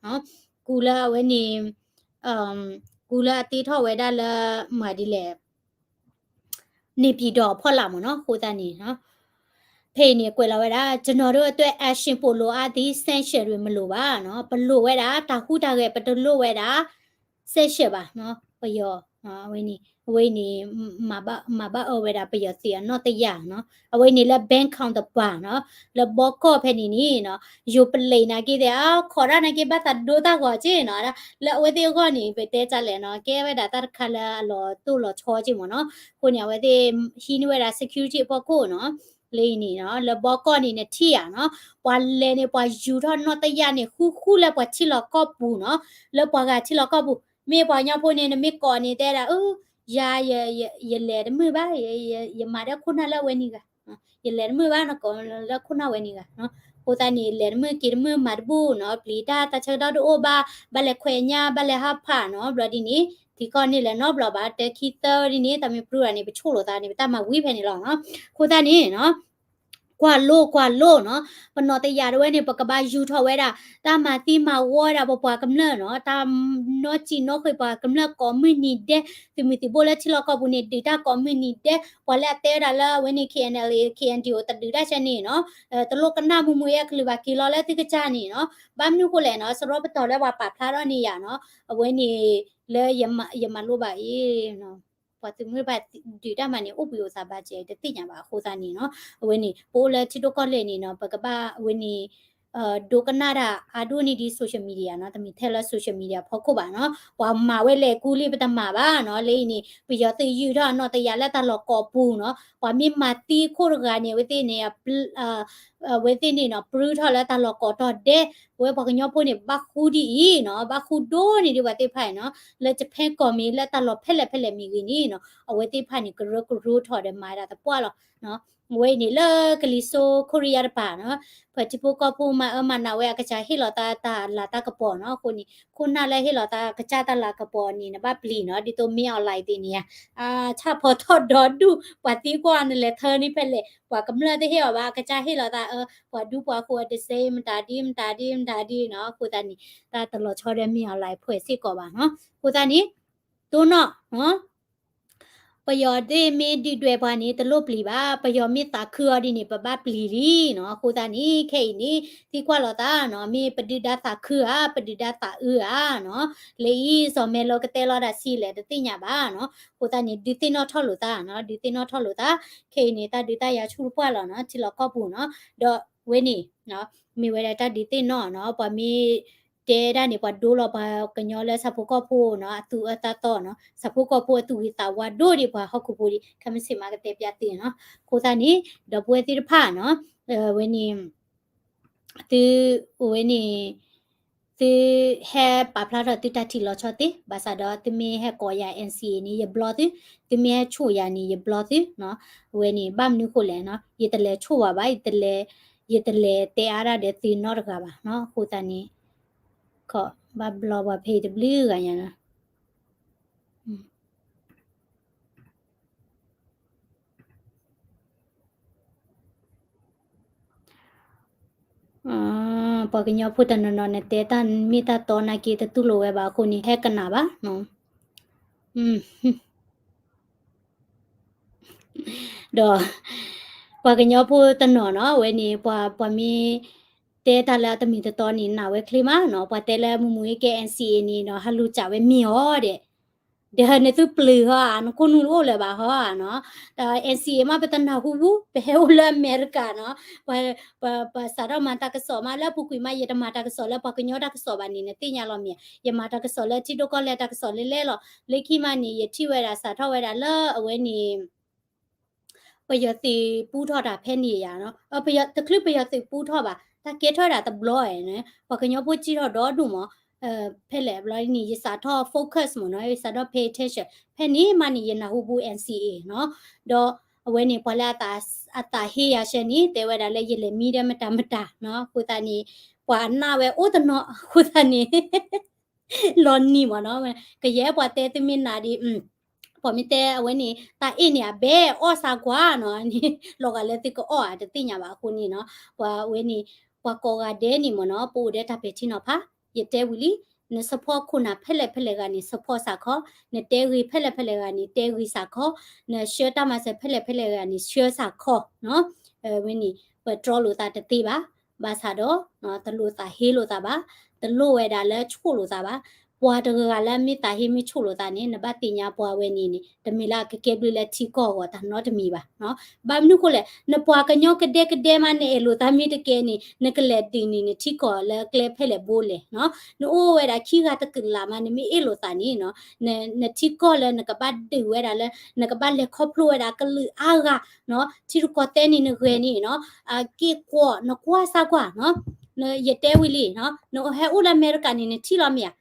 ဂူၤလၢအဝဲန့ၣ် ဂူၤလၢအတ့ထီၣ်ဝဲဒၣ်လၢ မၤဒ်လဲၣ် န့ၣ်ပံၤဒီးဖီလာ်မ့ၢ်နီၤ အဃိသတးန့ၣ် ဖဲအံၤန့ၣ် ကွဲးလီၤဝဲဒၣ် ကျွန်တော်တို့အတွက် action ပိုလိုအပ်သည် sanction တွေမလိုပါနီၤ ပလိၣ်ဝဲဒၣ် တၢ်ဟူးတၢ်ဂဲၤ ပတလိၣ်ဝဲဒၣ် sanction ဘၣ်နီၤ ပယီၤ အဝဲန့ၣ် အဝဲန့ၣ် မၤဘၣ်အၢဝဲဒၣ်ပယီၤသုးအနီၢ်တယၢ်နီၤ အဝဲန့ၣ်လၢ Bangkok တပၤနီၤ လၢဘီကီၢ်ဖဲန့ၣ်န့ၣ်နီၤ ယိၤပလံးနာ်က့သ့ၣ် အခီၣ်ဒၣ်နာ်က့ဘၣ်သးဒိတၢ်ဂီၤက့နီၤ လၢအဝဲသ့ၣ်အဂီၢ်န့ၣ် ပတဲတၢ်လဲၣ်နီၤ ကဲဝဲဒၣ်တၢ်တခါလၢအလီၤတိၢ်လီၤဆီက့မ့ၢ်နီၤ အဃိန့ၣ် အဝဲသ့ၣ်ဟံးန့ၢ်ဝဲဒၣ် security အဖီခိၣ်နီၤ လၢအံၤန့ၣ်နီၤ လၢဘီကီၢ်န့ၣ်နထံၣ်ဧါနီၤ ပှၤလဲၤန့ၣ် ပှၤယူၤထီၣ်နီၢ်တယၢ်န့ၣ် ဃူဃူလၢပှၤထံလီၤကီၢ်ပူၤနီၤ လၢပှၤဂၤထံလီၤကီၢ်ပူၤ မ့ၢ်ပှၤကညီဖိန့ၣ် နမ့ၢ်ကိးန့ၣ်တဲဒၣ် အၢ ယၤ ယလဲၤတမုာ်ဘၣ် ယမၤဒီးခိၣ်နၢ်လၢအဝဲန့ၣ်ဂၤ ယလဲၤတမုာ်ဘၣ် နကိးလၢခိၣ်နၢ်ဝဲန့ၣ်ဂၤ အဃိသတးန့ၣ် လဲၤတမုာ်က့ၤတမုာ်မၤတဘူၣ်နီၤ ပျံၤတၢ်တၢ်ဆၢကတီၢ်တအိၣ်ဘၣ် ဘၣ်လဲၤခွဲးညၣ် ဘၣ်လဲၤဟးဖးနီၤ ဘျီဒ်န့ၣ် ထံကီၢ်န့ၣ်လဲၤနီတဘျီဘၣ် တၢ်ခံသၢဒ်န့ၣ် တၢ်မ့ၢ်ပြူရၤန့ၣ် ပဆိၣ်လိာ်သးန့ၣ် ပတၢ်မၤဝံၤဖဲန့ၣ်လီၤနီၤ အဃိသတးန့ၣ်နီၤ ကွၢ်လိ ကွၢ်လိနီၤ ပနီၢ်တယၢ်တဝဲန့ၣ် ပကဘၣ်ယူၤထီၣ်ဝဲဒၣ် တၢ်မၤသံမၤဝီဝဲဒၣ်ပပှၤကမျၢၢ်နီၤ တၢ်နီၢ်စံၣ်နီၢ်ဃ့ၢ်ပှၤကမျၢၢ်ကိးမုၢ်နံၤဒဲး သုးမုၢ်သံၣ်ဘိလၢထံလီၢ်ကီၢ်ပူၤန့ၣ် ဒုးတၢ်ကိးမုၢ်နံၤဒဲး ပှၤလၢအတဲဝဲဒၣ်လၢအဝဲန့ၣ် K N L A K N D O တဒုးတၢ်ဆဲန့ၣ်နီၤ တလိၣ်ကနၣ်မူမူယဲကလုၢ်ဘၣ်က့ၤလီၤလၢသုကစၢ်န့ၣ်နီၤ ဘၣ်မနုၤဃိလဲၣ်နီၤ စရီပတီၢ်လၢပှၤပာ်ဖျါထီၣ်န့ၣ်ယၤနီၤ အဝဲန့ၣ် လၢယမၤလိဘၣ်အံၤ ပှၤသုးမုၢ်တဖၣ်ဒုးတၢ်မၤန့ၣ် အိၣ်ဘှံးအိၣ်သါဘၣ်စဲးတသ့ၣ်ညါဘၣ်အဃိသတးန့ၣ်နီၤ အဝဲန့ၣ် ပအိၣ်လၢထံဒိၣ်ကီၢ်လဲၢ်န့ၣ်နီၤ ပကဘၣ်အဝဲန့ၣ် ဒိကနၣ်တၢ်အါဒိၣ်န့ၢ်ဒ် social media နီၤ တမ့ၢ်ထဲလၢ social media ဖီခိၣ်ဘၣ်နီၤ ပှၤမၤဝဲလဲၤကူလံ ပတမၤဘၣ်နီၤ လၢအံၤန့ၣ် ပယီၤသုးယူၤထီၣ်နီၢ်တယၢ်လၢတၢ်လီၢ်ကိးပူၤနီၤ ပှၤမ့ၢ်မၤသံခိၣ်တဂၤန့ၣ် အဝဲသ့ၣ်န့ၣ် အဝဲသ့ၣ်န့ၣ်နီၤ ပြူထီၣ်လၢတၢ်လီၢ်ကိးတီၤဒဲး ပဝဲပှၤကညီဖိန့ၣ် ဘၣ်ဃူဒ်အံၤနီၤ ဘၣ်ဃူဒိၣ်န့ၢ်ဒံးပှၤသ့ၣ်တဖၣ်နီၤ လၢ Japan ကီၢ်မ့ၢ်လၢတၢ်လီၢ်ဖဲလဲၣ်ဖဲလဲၣ်မ့ၢ်ဂ့ၤန့ၣ်နီၤ အဝဲသ့ၣ်တဖၣ်န့ၣ် ကရၢကရိထီၣ်ဒီးမၤဒၣ်သပှၢ်လီၤ အဝဲအံၤန့ၣ်လၢကလံၤစိးခိရံယါတပၤနီၤ ပထံဖိကီၢ်ဖိမၤအၢမၤနးဝဲအကစၢ်ဟ့ၣ်လီၤသးတၢ်လၤတၢ်ကပီၤနီၤ အဃိန့ၣ် ခိၣ်နၢ်လၢဟ့ၣ်လီၤသးကစၢ်တၢ်လၤကပီၤန့ၣ် နဘၣ်ပျံၤနီၤ ဒ်သိး မင်းအောင်လှိုင် သ့ၣ်န့ၣ် ဆၣ်ဖီထီၣ်ဒီဒူၣ် ပှၤသံကွၢ်နလဲၤထၢန့ၣ်ဖဲလဲၣ် ပှၤကမျၢၢ်တဟ့ၣ်အီၤဘၣ် အကစၢ်ဟ့ၣ်လီၤသးအၢ ပှၤဒူပှၤဃိၤအတစ့ မတၤဒ် မတၤဒ် မတၤဒ်နီၤ အဃိသတးန့ၣ် တၢ်တလီၤဆီဒီး မင်းအောင်လှိုင် အဖွဲ့ စ့ၢ်ကီးဘၣ်နီၤ အဃိသတးန့ၣ် တိၢ်နီၣ် ပယီၤသ့ၣ်မ့ၢ်ဒုၣ်ဒွဲၣ်ပှၤန့ၣ် တလိၣ်ပျံၤဘၣ်, ပယီၤမ့ၢ်သးခုအီၤဒ်န့ၣ် ပဘၣ်ပျံၤလံနီၤ. အဃိသတးန့ၣ် ခဲအံၤန့ၣ် သံကွၢ်လိာ်သးနီၤ, မ့ၢ်ပဒုၣ်ဒါသးခုဧါ, ပဒုၣ်ဒါသးအုးဧါနီၤ, လၢအံၤစီၤမဲလၢကတဲလီၤဒၣ်ဆံးလဲၣ် တသ့ၣ်ညါဘၣ်နီၤ. အဃိသတးန့ၣ် ဒုးသ့ၣ်နီၣ်ထီၣ်လိာ်သးနီၤ, ဒုးသ့ၣ်နီၣ်ထီၣ်လိာ်သး, ခဲအံၤန့ၣ် တၢ်ဒုးတၢ်ယၤဆူၣ်တပှၢ်လီၤနီၤ, ထံလီၢ်ကီၢ်ပူၤနီၤ, ဒီးဝဲန့ၣ် မ့ၢ်ဝဲဒၣ်တၢ်ဒုးသ့ၣ်နီၣ်နီၤ, ပှၤမ့ၢ်တဲဒၣ်န့ၣ် ပှၤဒိလီၤပှၤကညီလၢဆၣ်ဖိကီၢ်ဖိနီၤ, အသူၣ်အၢသးသီနီၤ, ဆၣ်ဖိကီၢ်ဖိအသူၣ်ဂ့ၤသးဝါဒိၣ်ဒံးပှၤဟီၣ်ခိၣ်ဖိဒံး, ခဲမုၢ်ဆ့ၣ်မးကတဲပျးသုနီၤ. အဃိသတးန့ၣ် ဒီပုၢ်ဝဲၢ်သ့ၣ်တဖၣ်နီၤ, ဝဲန့ၣ် သု ဝဲန့ၣ် သုဟဲပာ်ဖျါထီၣ်သုတၢ်ထံၣ်လီၤဆီသ့, ဘၣ်ဆၣ်ဒီးသုမ့ၢ်ဟဲကိးယၤ NCA န့ၣ် ယဘျီသု, သုမ့ၢ်ဟဲဆိၣ်ယၤန့ၣ် ယဘျီသုနီၤ. ဝဲန့ၣ် ဘၣ်မနုၤဃိလဲၣ်နီၤ, ယတလဲၤဆိၣ်ဘၣ်ဘၣ်, ယတလဲၤ ယတလဲၤတဲအါဒၣ်ဒီးသုနီတဂၤဘၣ်နီၤ. အဃိသတးန့ၣ် ခီ ဘၣ်ဘျီပှၤဖဲအံၤတဘျုးဂၤညါနီၤ. ပှၤကညီဖိတနီၤနီၤ နတဲတၢ်မ့ၢ်တၢ်တီနာ်က့ တတူၢ်လိာ်ဝဲဘၣ်အဃိန့ၣ် ဟဲကနၣ်ဘၣ်နီၤ. ဒီး ပှၤကညီဖိတနီၤနီၤ အဝဲန့ၣ် ပှၤ ပှၤမ့ၢ်တဲတၢ်လၢအတမ့ၢ်တတီန့ၣ် နာ်ဝဲချ့မးနီၤ. ပှၤတဲလၢမုၢ်မုၢ်အ့ကဲ NCA န့ၣ်ဒီး ဟးလူၤစးဝဲမ့ၢ်အီၤဒဲး, ဒီးနသုပျုၢ်ဟီဧါ, နခိၣ်နူာ်တအိၣ်လၢၤဘၣ်ဟီဧါနီၤ. ဒီး NCA မး ပတနၢ်ဟူဘူး, ပဟဲအိၣ်လၢအမဲရကၤနီၤ. ပ ပ ပစးထီၣ်မၤတၢ်ကစီၣ်မး လၢအပူၤကွံာ်မး ယတမၤတၢ်ကစီၣ်လၢပှၤကညီတၢ်ကစီၣ်ဘၣ်န့ၣ် နသ့ၣ်ညါလီၤမ့ၢ်ဧါ. ယမၤတၢ်ကစီၣ်လၢထံဒိၣ်ကီၢ်လဲၢ်တၢ်ကစီၣ်လဲၢ်လဲၢ်လီၤ. လၢခံမးန့ၣ် ယထံၣ်ဝဲဒၣ်စးထီၣ်ဝဲဒၣ်လၢအဝဲန့ၣ် ပယီၤသုးပူထီၣ်တၢ်ဖဲန့ၣ်ယါနီၤ, တချုးပယီၤသုးပူထီၣ်ဘၣ် တၢ်ကဲထီၣ်ဝဲဒၣ်တဘျီဧါ, ပှၤကညီဖိစံးထီၣ်ဒီဒူၣ်မး, ဖဲလဲၣ်ဘျီန့ၣ် ယစးထီၣ် focus မးနီၤ, ယစးထီၣ် pay attention ဖဲန့ၣ်မးန့ၣ် ယနၢ်ဟူဘူး NCA နီၤ. ဒီးအဝဲန့ၣ် ပှၤလၢအသးဟ့ယၤဆၢန့ၣ် တဲဝဲဒၣ်လၢယလဲၤမံဒီးမတၤမတၤနီၤ, အဃိသတးန့ၣ် ပှၤအနၢ်ဝဲအိၣ်တနီၤ အဃိသတးန့ၣ် လီၤနံၤမးနီၤ, ကယဲၢ်ပှၤတဲသုမ့ၢ်နာ်ဒံး, ပှၤမ့ၢ်တဲအဝဲန့ၣ် တၢ်အ့ၣ်န့ၣ်အဘဲအီၣ်စးကွၢ်နီၤ, လီၤဂာ်လၢသုကအီၣ်ဧါ တသ့ၣ်ညါဘၣ်အဃိန့ၣ်နီၤ, ပှၤဝဲန့ၣ် ပှၤကိးဂၤဒဲးန့ၣ်မးနီၤ, ပအိၣ်ဒီးတၢ်ပဲာ်ထံနီၤဖး, ယတဲဝံၤလံ, န support ခိၣ်နၢ်ဖဲလဲၣ်ဖဲလဲၣ်ဂၤန့ၣ် support စးခီ, နတဲဂ့ၤဖဲလဲၣ်ဖဲလဲၣ်ဂၤန့ၣ် တဲဂ့ၤစးခီ, နဆှၢတၢ်မၤစၢၤဖဲလဲၣ်ဖဲလဲၣ်ဂၤန့ၣ် ဆှၢစးခီနီၤ, ဝဲန့ၣ် ပတြီလိာ်သးတသ့ဘၣ်, ဘၣ်ဆၣ်ဒီး တလိၣ်သးဟ့လိာ်သးဘၣ်, တလိၣ်ဝဲဒၣ်လၢဆိၣ်လိာ်သးဘၣ်. ပှၤတဂၤဂၤလၢအမ့ၢ်သးဟ့မ့ၢ်ဆိၣ်လိာ်သးန့ၣ် နဘၣ်သ့ၣ်ညါပှၤဝဲန့ၣ်န့ၣ် တမ့ၢ်လၢအကကဲဘျုးလၢထံကီၢ်အဂီၢ်တၢ်နီတမံၤဘၣ်. ဘၣ်မနုၤဃိလဲၣ်, နပှၤကညီကဒဲကဒဲမး နအဲၣ်လိာ်သးမ့ၢ်တကဲန့ၣ် နကလဲၤဒုးန့ၢ်နထံကီၢ်လၢကျဲဖဲလဲၣ်ဘိလဲၣ်နီၤ. နအိၣ်ဝဲဒၣ်ခံဂၤတကုာ်လၢ်မး နမ့ၢ်အဲၣ်လိာ်သးန့ၣ်နီၤ, နထံကီၢ်လၢနကဘၣ်ဒုးဝဲဒၣ်လၢ နကဘၣ်လဲၤခီဖျိဝဲဒၣ်ကလုာ်အါဂၤနီၤ, ထံရူၢ်ကီၢ်သဲးန့ၣ်နဂဲၤန့ၣ်နီၤ, အက့ၢ်ကွီၢ် နကွၢ်စၢ်ကွၢ်နီၤ, ယတဲဝံၤလံ, နဟဲအိၣ်လၢအမဲရကၤန့ၣ် နထံၣ်လီၤမ့ၢ်ဧါ.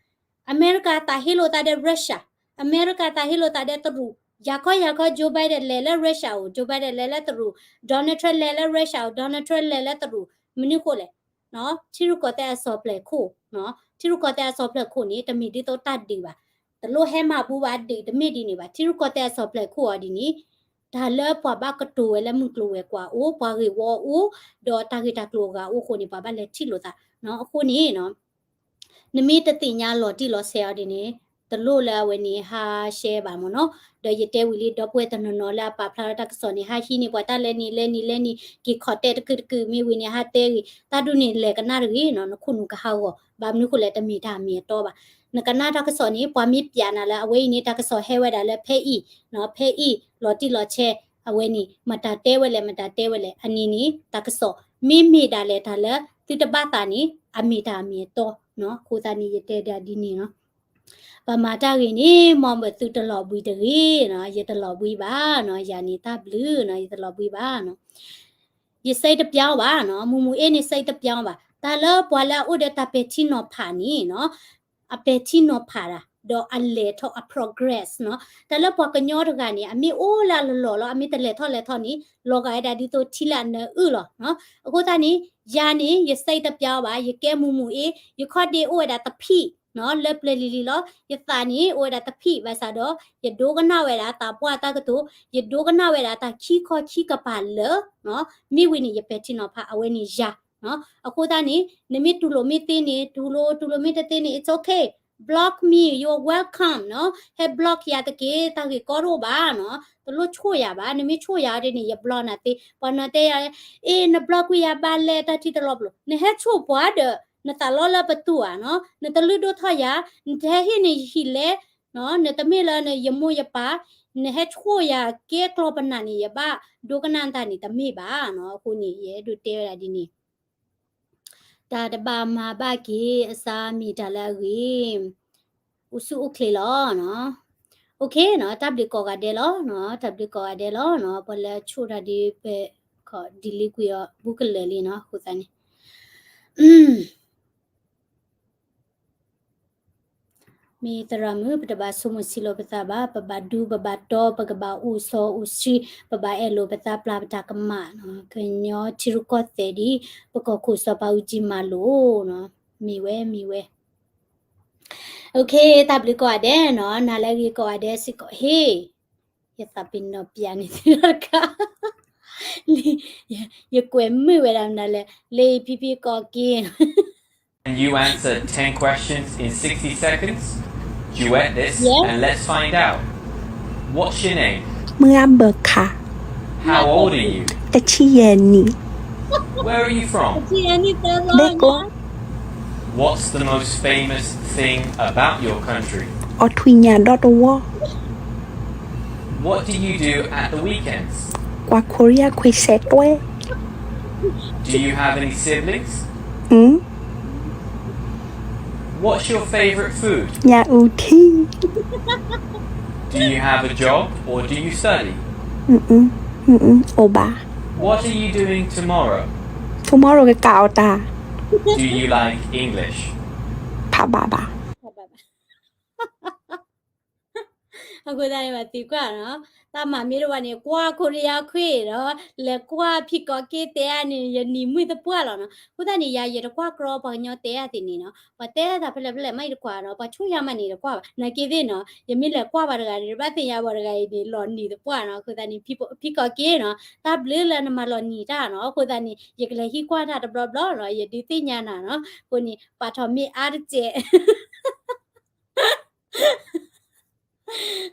အမဲရကၤသးဟ့လိာ်သးဒီး Russia, အမဲရကၤသးဟ့လိာ်သးဒီးတရူး, ယၤခီယၤခီ Joe Biden လဲၤလၢ Russia အိၣ်, Joe Biden လဲၤလၢတရူး, Donald Trump လဲၤလၢ Russia အိၣ်, Donald Trump လဲၤလၢတရူး, မနုၤဃိလဲၣ် ထံရူၢ်ကီၢ်သဲးအစီၤပျၢၤခိၣ်, ထံရူၢ်ကီၢ်သဲးအစီၤပျၢၤခိၣ်န့ၣ် တမ့ၢ်ဒ်သိးတၢ်ဒုးဘၣ်, တလိၣ်ဟဲမၤဘူဘၣ်ဒုးတမ့ၢ်ဒ်န့ၣ်ဘၣ်, ထံရူၢ်ကီၢ်သဲးအစီၤပျၢၤခိၣ်အီၤဒ်န့ၣ်, တၢ်လၢပှၤဘၣ်ကတိၤဝဲလၢမုၢ်ကျိၤဝဲၤကွာ်အိၣ်, ပှၤဂ့ၢ်ဝီအိၣ်, ဒီးတၢ်ဂ့ၢ်တၢ်ကျိၤအဂၤအိၣ်အဃိန့ၣ် ပှၤဘၣ်လဲၤထံၣ်လိာ်သး, အဃိန့ၣ် နမ့ၢ်တသ့ၣ်ညါလီၤတံၢ်လီၤဆဲးအီၤဒ်န့ၣ်, တလိၣ်လၢအဝဲန့ၣ် ဟး share ဘၣ်မ့ၢ်နီၤ, ဒီးယတဲဝံၤလံ ဒီပုၢ်ဝဲၢ်တနီၤနီၤလၢအပာ်ဖျါထီၣ်တၢ်ကစီၣ်န့ၣ် ဟးဟံးန့ၢ်ပှၤတၢ်လဲန့ၣ်လဲန့ၣ်လဲန့ၣ် က့ၤခီၣ်တဲာ်တကုာ်တကုာ်မ့ၢ်ဝံၤန့ၣ် ဟးတဲဂ့ၤ, တၢ်ဒ်န့ၣ်လဲၤကနၣ်တဂ့ၤနီၤ, နခိၣ်နူာ်ကဟးဂီၤ, ဘၣ်မနုၤဃိလဲၣ် တမ့ၢ်တၢ်အမ့ၢ်အတီဘၣ်. နကနၣ်တၢ်ကစီၣ်န့ၣ် ပှၤမ့ၢ်ပျးနၤလၢအဝဲအံၤန့ၣ် တၢ်ကစီၣ်ဟဲဝဲဒၣ်လၢဖဲအံၤ, ဖဲအံၤ လီၤတံၢ်လီၤဆဲး, အဝဲန့ၣ် မတၤတဲဝဲလဲၣ် မတၤတဲဝဲလဲၣ်, အန့ၣ်န့ၣ် တၢ်ကစီၣ် မ့မ့ၢ်ဒၣ်လဲာ်တၢ်လၢသုတဘၣ်သးန့ၣ် အမ့ၢ်တၢ်အမ့ၢ်အတီနီၤ, အဃိသတးန့ၣ် ယတဲဒၣ်ဒ်န့ၣ်နီၤ. ပမၤတၢ်ဂ့ၤန့ၣ် မ်ပသုတလီၤဘှံးတဂ့ၤနီၤ, ယတလီၤဘှံးဘၣ်နီၤ, ယၤန့ၣ်တၢ်ဘျုးနီၤ, ယတလီၤဘှံးဘၣ်နီၤ. ယစိတ်တပြောင်းဘၣ်နီၤ, မူမူအ့န့ၣ် စိတ်တပြောင်းဘၣ်, တၢ်လၢပှၤလၢအအိၣ်ဒီးတၢ်ပဲာ်ထံနီၤဖးန့ၣ်နီၤ, အပဲာ်ထံနီၤဖးတၢ် ဒီးအလဲၤထီၣ်အ progress နီၤ, တၢ်လၢပှၤကညီတဂၤန့ၣ် အမ့ၢ်အိၣ်လၢအလီၢ်လီၤ အမ့ၢ်တလဲၤထီၣ်လဲၤထီန့ၣ် လီၤဂာ်ဝဲဒၣ်ဒ်သိးထံလၢအနၢအုၣ်လီၤနီၤ. အဃိသတးန့ၣ် ယၤန့ၣ် ယစိတ်တပြောင်းဘၣ်, ယကဲမူမူအ့, ယခီၣ်ဒ့အိၣ်ဝဲဒၣ်တဖံး လၢပျၢၤလံၤလံၤလီၤ. ယသးန့ၣ် အိၣ်ဝဲဒၣ်တဖံးဘၣ်ဆၣ်ဒီး ယဒိကနၣ်ဝဲဒၣ်တၢ်ပှၢ်တၢ်ကတိၤ, ယဒိကနၣ်ဝဲဒၣ်တၢ်ခံခီခံကပၤလၢာ်, မ့ၢ်ဝံၤန့ၣ် ယပဲာ်ထံနီၤဖး အဝဲန့ၣ်ယၤ. အဃိသတးန့ၣ် နမ့ၢ်တူၢ်လိာ်မ့ၢ်သ့န့ၣ် တူၢ်လိာ်, တူၢ်လိာ်မ့ၢ်တသ့န့ၣ် it's okay. block me, you're welcome နီၤ, ဟဲ block ယၤတက့ၢ်, တၢ်ဂ့ၢ်ကီတအိၣ်ဘၣ်နီၤ, တလိၣ်ဆိၣ်ယၤဘၣ်, နမ့ၢ်ဆိၣ်ယၤဒ်န့ၣ် ယ block နၤသ့, ပှၤနီၤတဲယၤ, အ့ န block ကွံာ်ယၤဘၣ်လဲၣ် တၢ်ထံတလီၤပလိာ်, နဟဲဆိၣ်ပှၤဒီး နသးလီလၢပသူဧါနီၤ, နတလုၢ်ဒိၣ်ထီၣ်ယၤ, နတဟဲဟ့ၣ်န့ၣ်ယဟံၣ်လဲၣ်, နတမ့ၢ်လၢယမိၢ်ယပၢ်, နဟဲဆိၣ်ယၤကဲကျီပနၢ်န့ၣ် ယဘၣ်ဒိကနၣ်တၢ်န့ၣ်တမ့ၢ်ဘၣ်နီၤ, အဃိန့ၣ် ယအဲၣ်ဒိးတဲဝဲဒၣ်ဒ်န့ၣ် တၢ်တဘၣ်မၤဘၣ်က့ၤ အစၢမ့ၢ်တၢ်လၢအဂ့ၤ, အိၣ်ဆူၣ်အိၣ်ချ့လီၤနီၤ, OK နီၤ, တၢ်ဘျုးကိးဂၤဒဲးလီၤနီၤ, တၢ်ဘျုးကိးဂၤဒဲးလီၤနီၤ, ပှၤလၢဆိၣ်တၢ်ဒ်ပ ခီ delete ကွံာ်အီၤဘူးကလၢာ်လံနီၤ, အဃိသတးန့ၣ် မ့ၢ်သရၣ်မုၣ် ပတဘၣ်ဆိကမိၣ်ဆံးလိာ်ပသးဘၣ်, ပဘၣ်ဒူပဘၣ်တီ ပကဘၣ်အိၣ်စီအိၣ်ဆှံ, ပဘၣ်အဲၣ်လိာ်ပသးပျၢ်ပတၢ်ကမၣ်နီၤ, ကညီထံရူၢ်ကီၢ်သဲးဒ် ပကီၢ်ခိၣ်စီၤပၤအူကၠံမၤလိာ်နီၤ, မ့ၢ်ဝဲမ့ၢ်ဝဲ OK တၢ်ဘျုးကိးဂၤဒဲးနီၤ, နၤလၢအဂ့ၤကိးဂၤဒဲးစ့ၢ်ကီး, ဟ့ၣ် ယသးပ့ၤနီၣ်ပျးန့ၣ်သ့လီၤတခါ, ယကွဲးမုာ်ဝဲဒၣ်မနုၤလဲၣ်, လၢဖံဖံကိးက့ And you answered ten questions in sixty seconds? Duet this and let's find out. What's your name? မုၢ်အါဘၢၣ်ခါ How old are you? တဆံယဲၢ်နံၣ် Where are you from? ဘဲကိ What's the most famous thing about your country? အီၣ်ထွံၣ်ညၣ်ဒီတဝီ What do you do at the weekends? ကွၢ်ခိရံယါခွ့စဲးတွဲ Do you have any siblings? What's your favorite food? ညၣ်အုၣ်ထံ Do you have a job or do you study? အိၣ်ဘၣ် What are you doing tomorrow? Tomorrow ကကးအီၣ်တၢ် Do you like English? ဖးဘၣ်ဘၣ် အဃိသတးန့ၣ် ဘၣ်သံကွၢ်နီၤ, တၢ်မၤမ့ၢ်တဝါန့ၣ် ကွၢ်ခိရံယါခွ့ဒီး လဲၤကွၢ်ဖံကိးက့တဲအါန့ၣ် ယနံၤမုၢ်သပှၢ်လီၤနီၤ. အဃိသတးန့ၣ် ယၤယတကွၢ်ကြီပှၤကညီတဲအါသ့ၣ်န့ၣ်နီၤ, ပှၤတဲတၢ်ဖဲလဲၣ်ဖဲလဲၣ်မးယတကွၢ်နီၤ, ပှၤဆိၣ်ယါမးန့ၣ်တကွၢ်ဘၣ်. နာ်က့သ့ၣ်နီၤ, ယမ့ၢ်လဲၤကွၢ်ဘၣ်တဂၤန့ၣ် တဘၣ်သ့ၣ်ညါပှၤတဂၤအံၤန့ၣ် လီၤနံၤသပှၢ်နီၤ. အဃိသတးန့ၣ် ဖံကိးက့နီၤ, တၢ်ဘျုးလၢနမၤလီၤနံၤတၢ်နီၤ. အဃိသတးန့ၣ် ယကလဲၤဟံးကွၢ်တၢ်တဘျီဘျီနီၤ, ယဒုးသ့ၣ်ညါနၤနီၤ. အဃိန့ၣ် ပာ်ထီၣ်မ့ၢ်အါတစဲး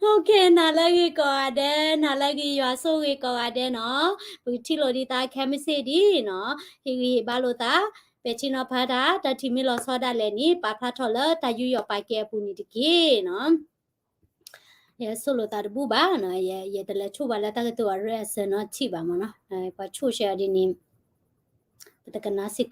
OK နၤလၢဂ့ၤကိးဂၤဒဲး, နၤလၢဂ့ၤယွၤဆိၣ်ဂ့ၤကိးဂၤဒဲးနီၤ. ပကထံၣ်လိာ်ဒံးသးခဲမုၢ်ဆ့ၣ်ဒံးနီၤ, ဟ့ၣ်ဂံၢ်ဟ့ၣ်ဘါလိာ်သး, ပဲာ်ထံနီၤဖးတၢ်, တၢ်ထံၣ်မ့ၢ်လီၤဆီဒၣ်လဲာ်န့ၣ် ပာ်ဖျါထီၣ်လၢတၢ်ယူးယီၣ်ပာ်ကဲအပူၤန့ၣ်တက့ၢ်နီၤ. ယဆိၣ်လိာ်သးတဘူၣ်ဘၣ်နီၤ, ယတလဲၤဆိၣ်ဘၣ်လၢတၢ်ကတိၤအရၢအစၢၤနီၤ ထံၣ်ဘၣ်မ့ၢ်နီၤ, ပှၤဆိၣ်ရှဲအီၤဒ်န့ၣ် ပတကနၣ်စ့ၢ်ကီး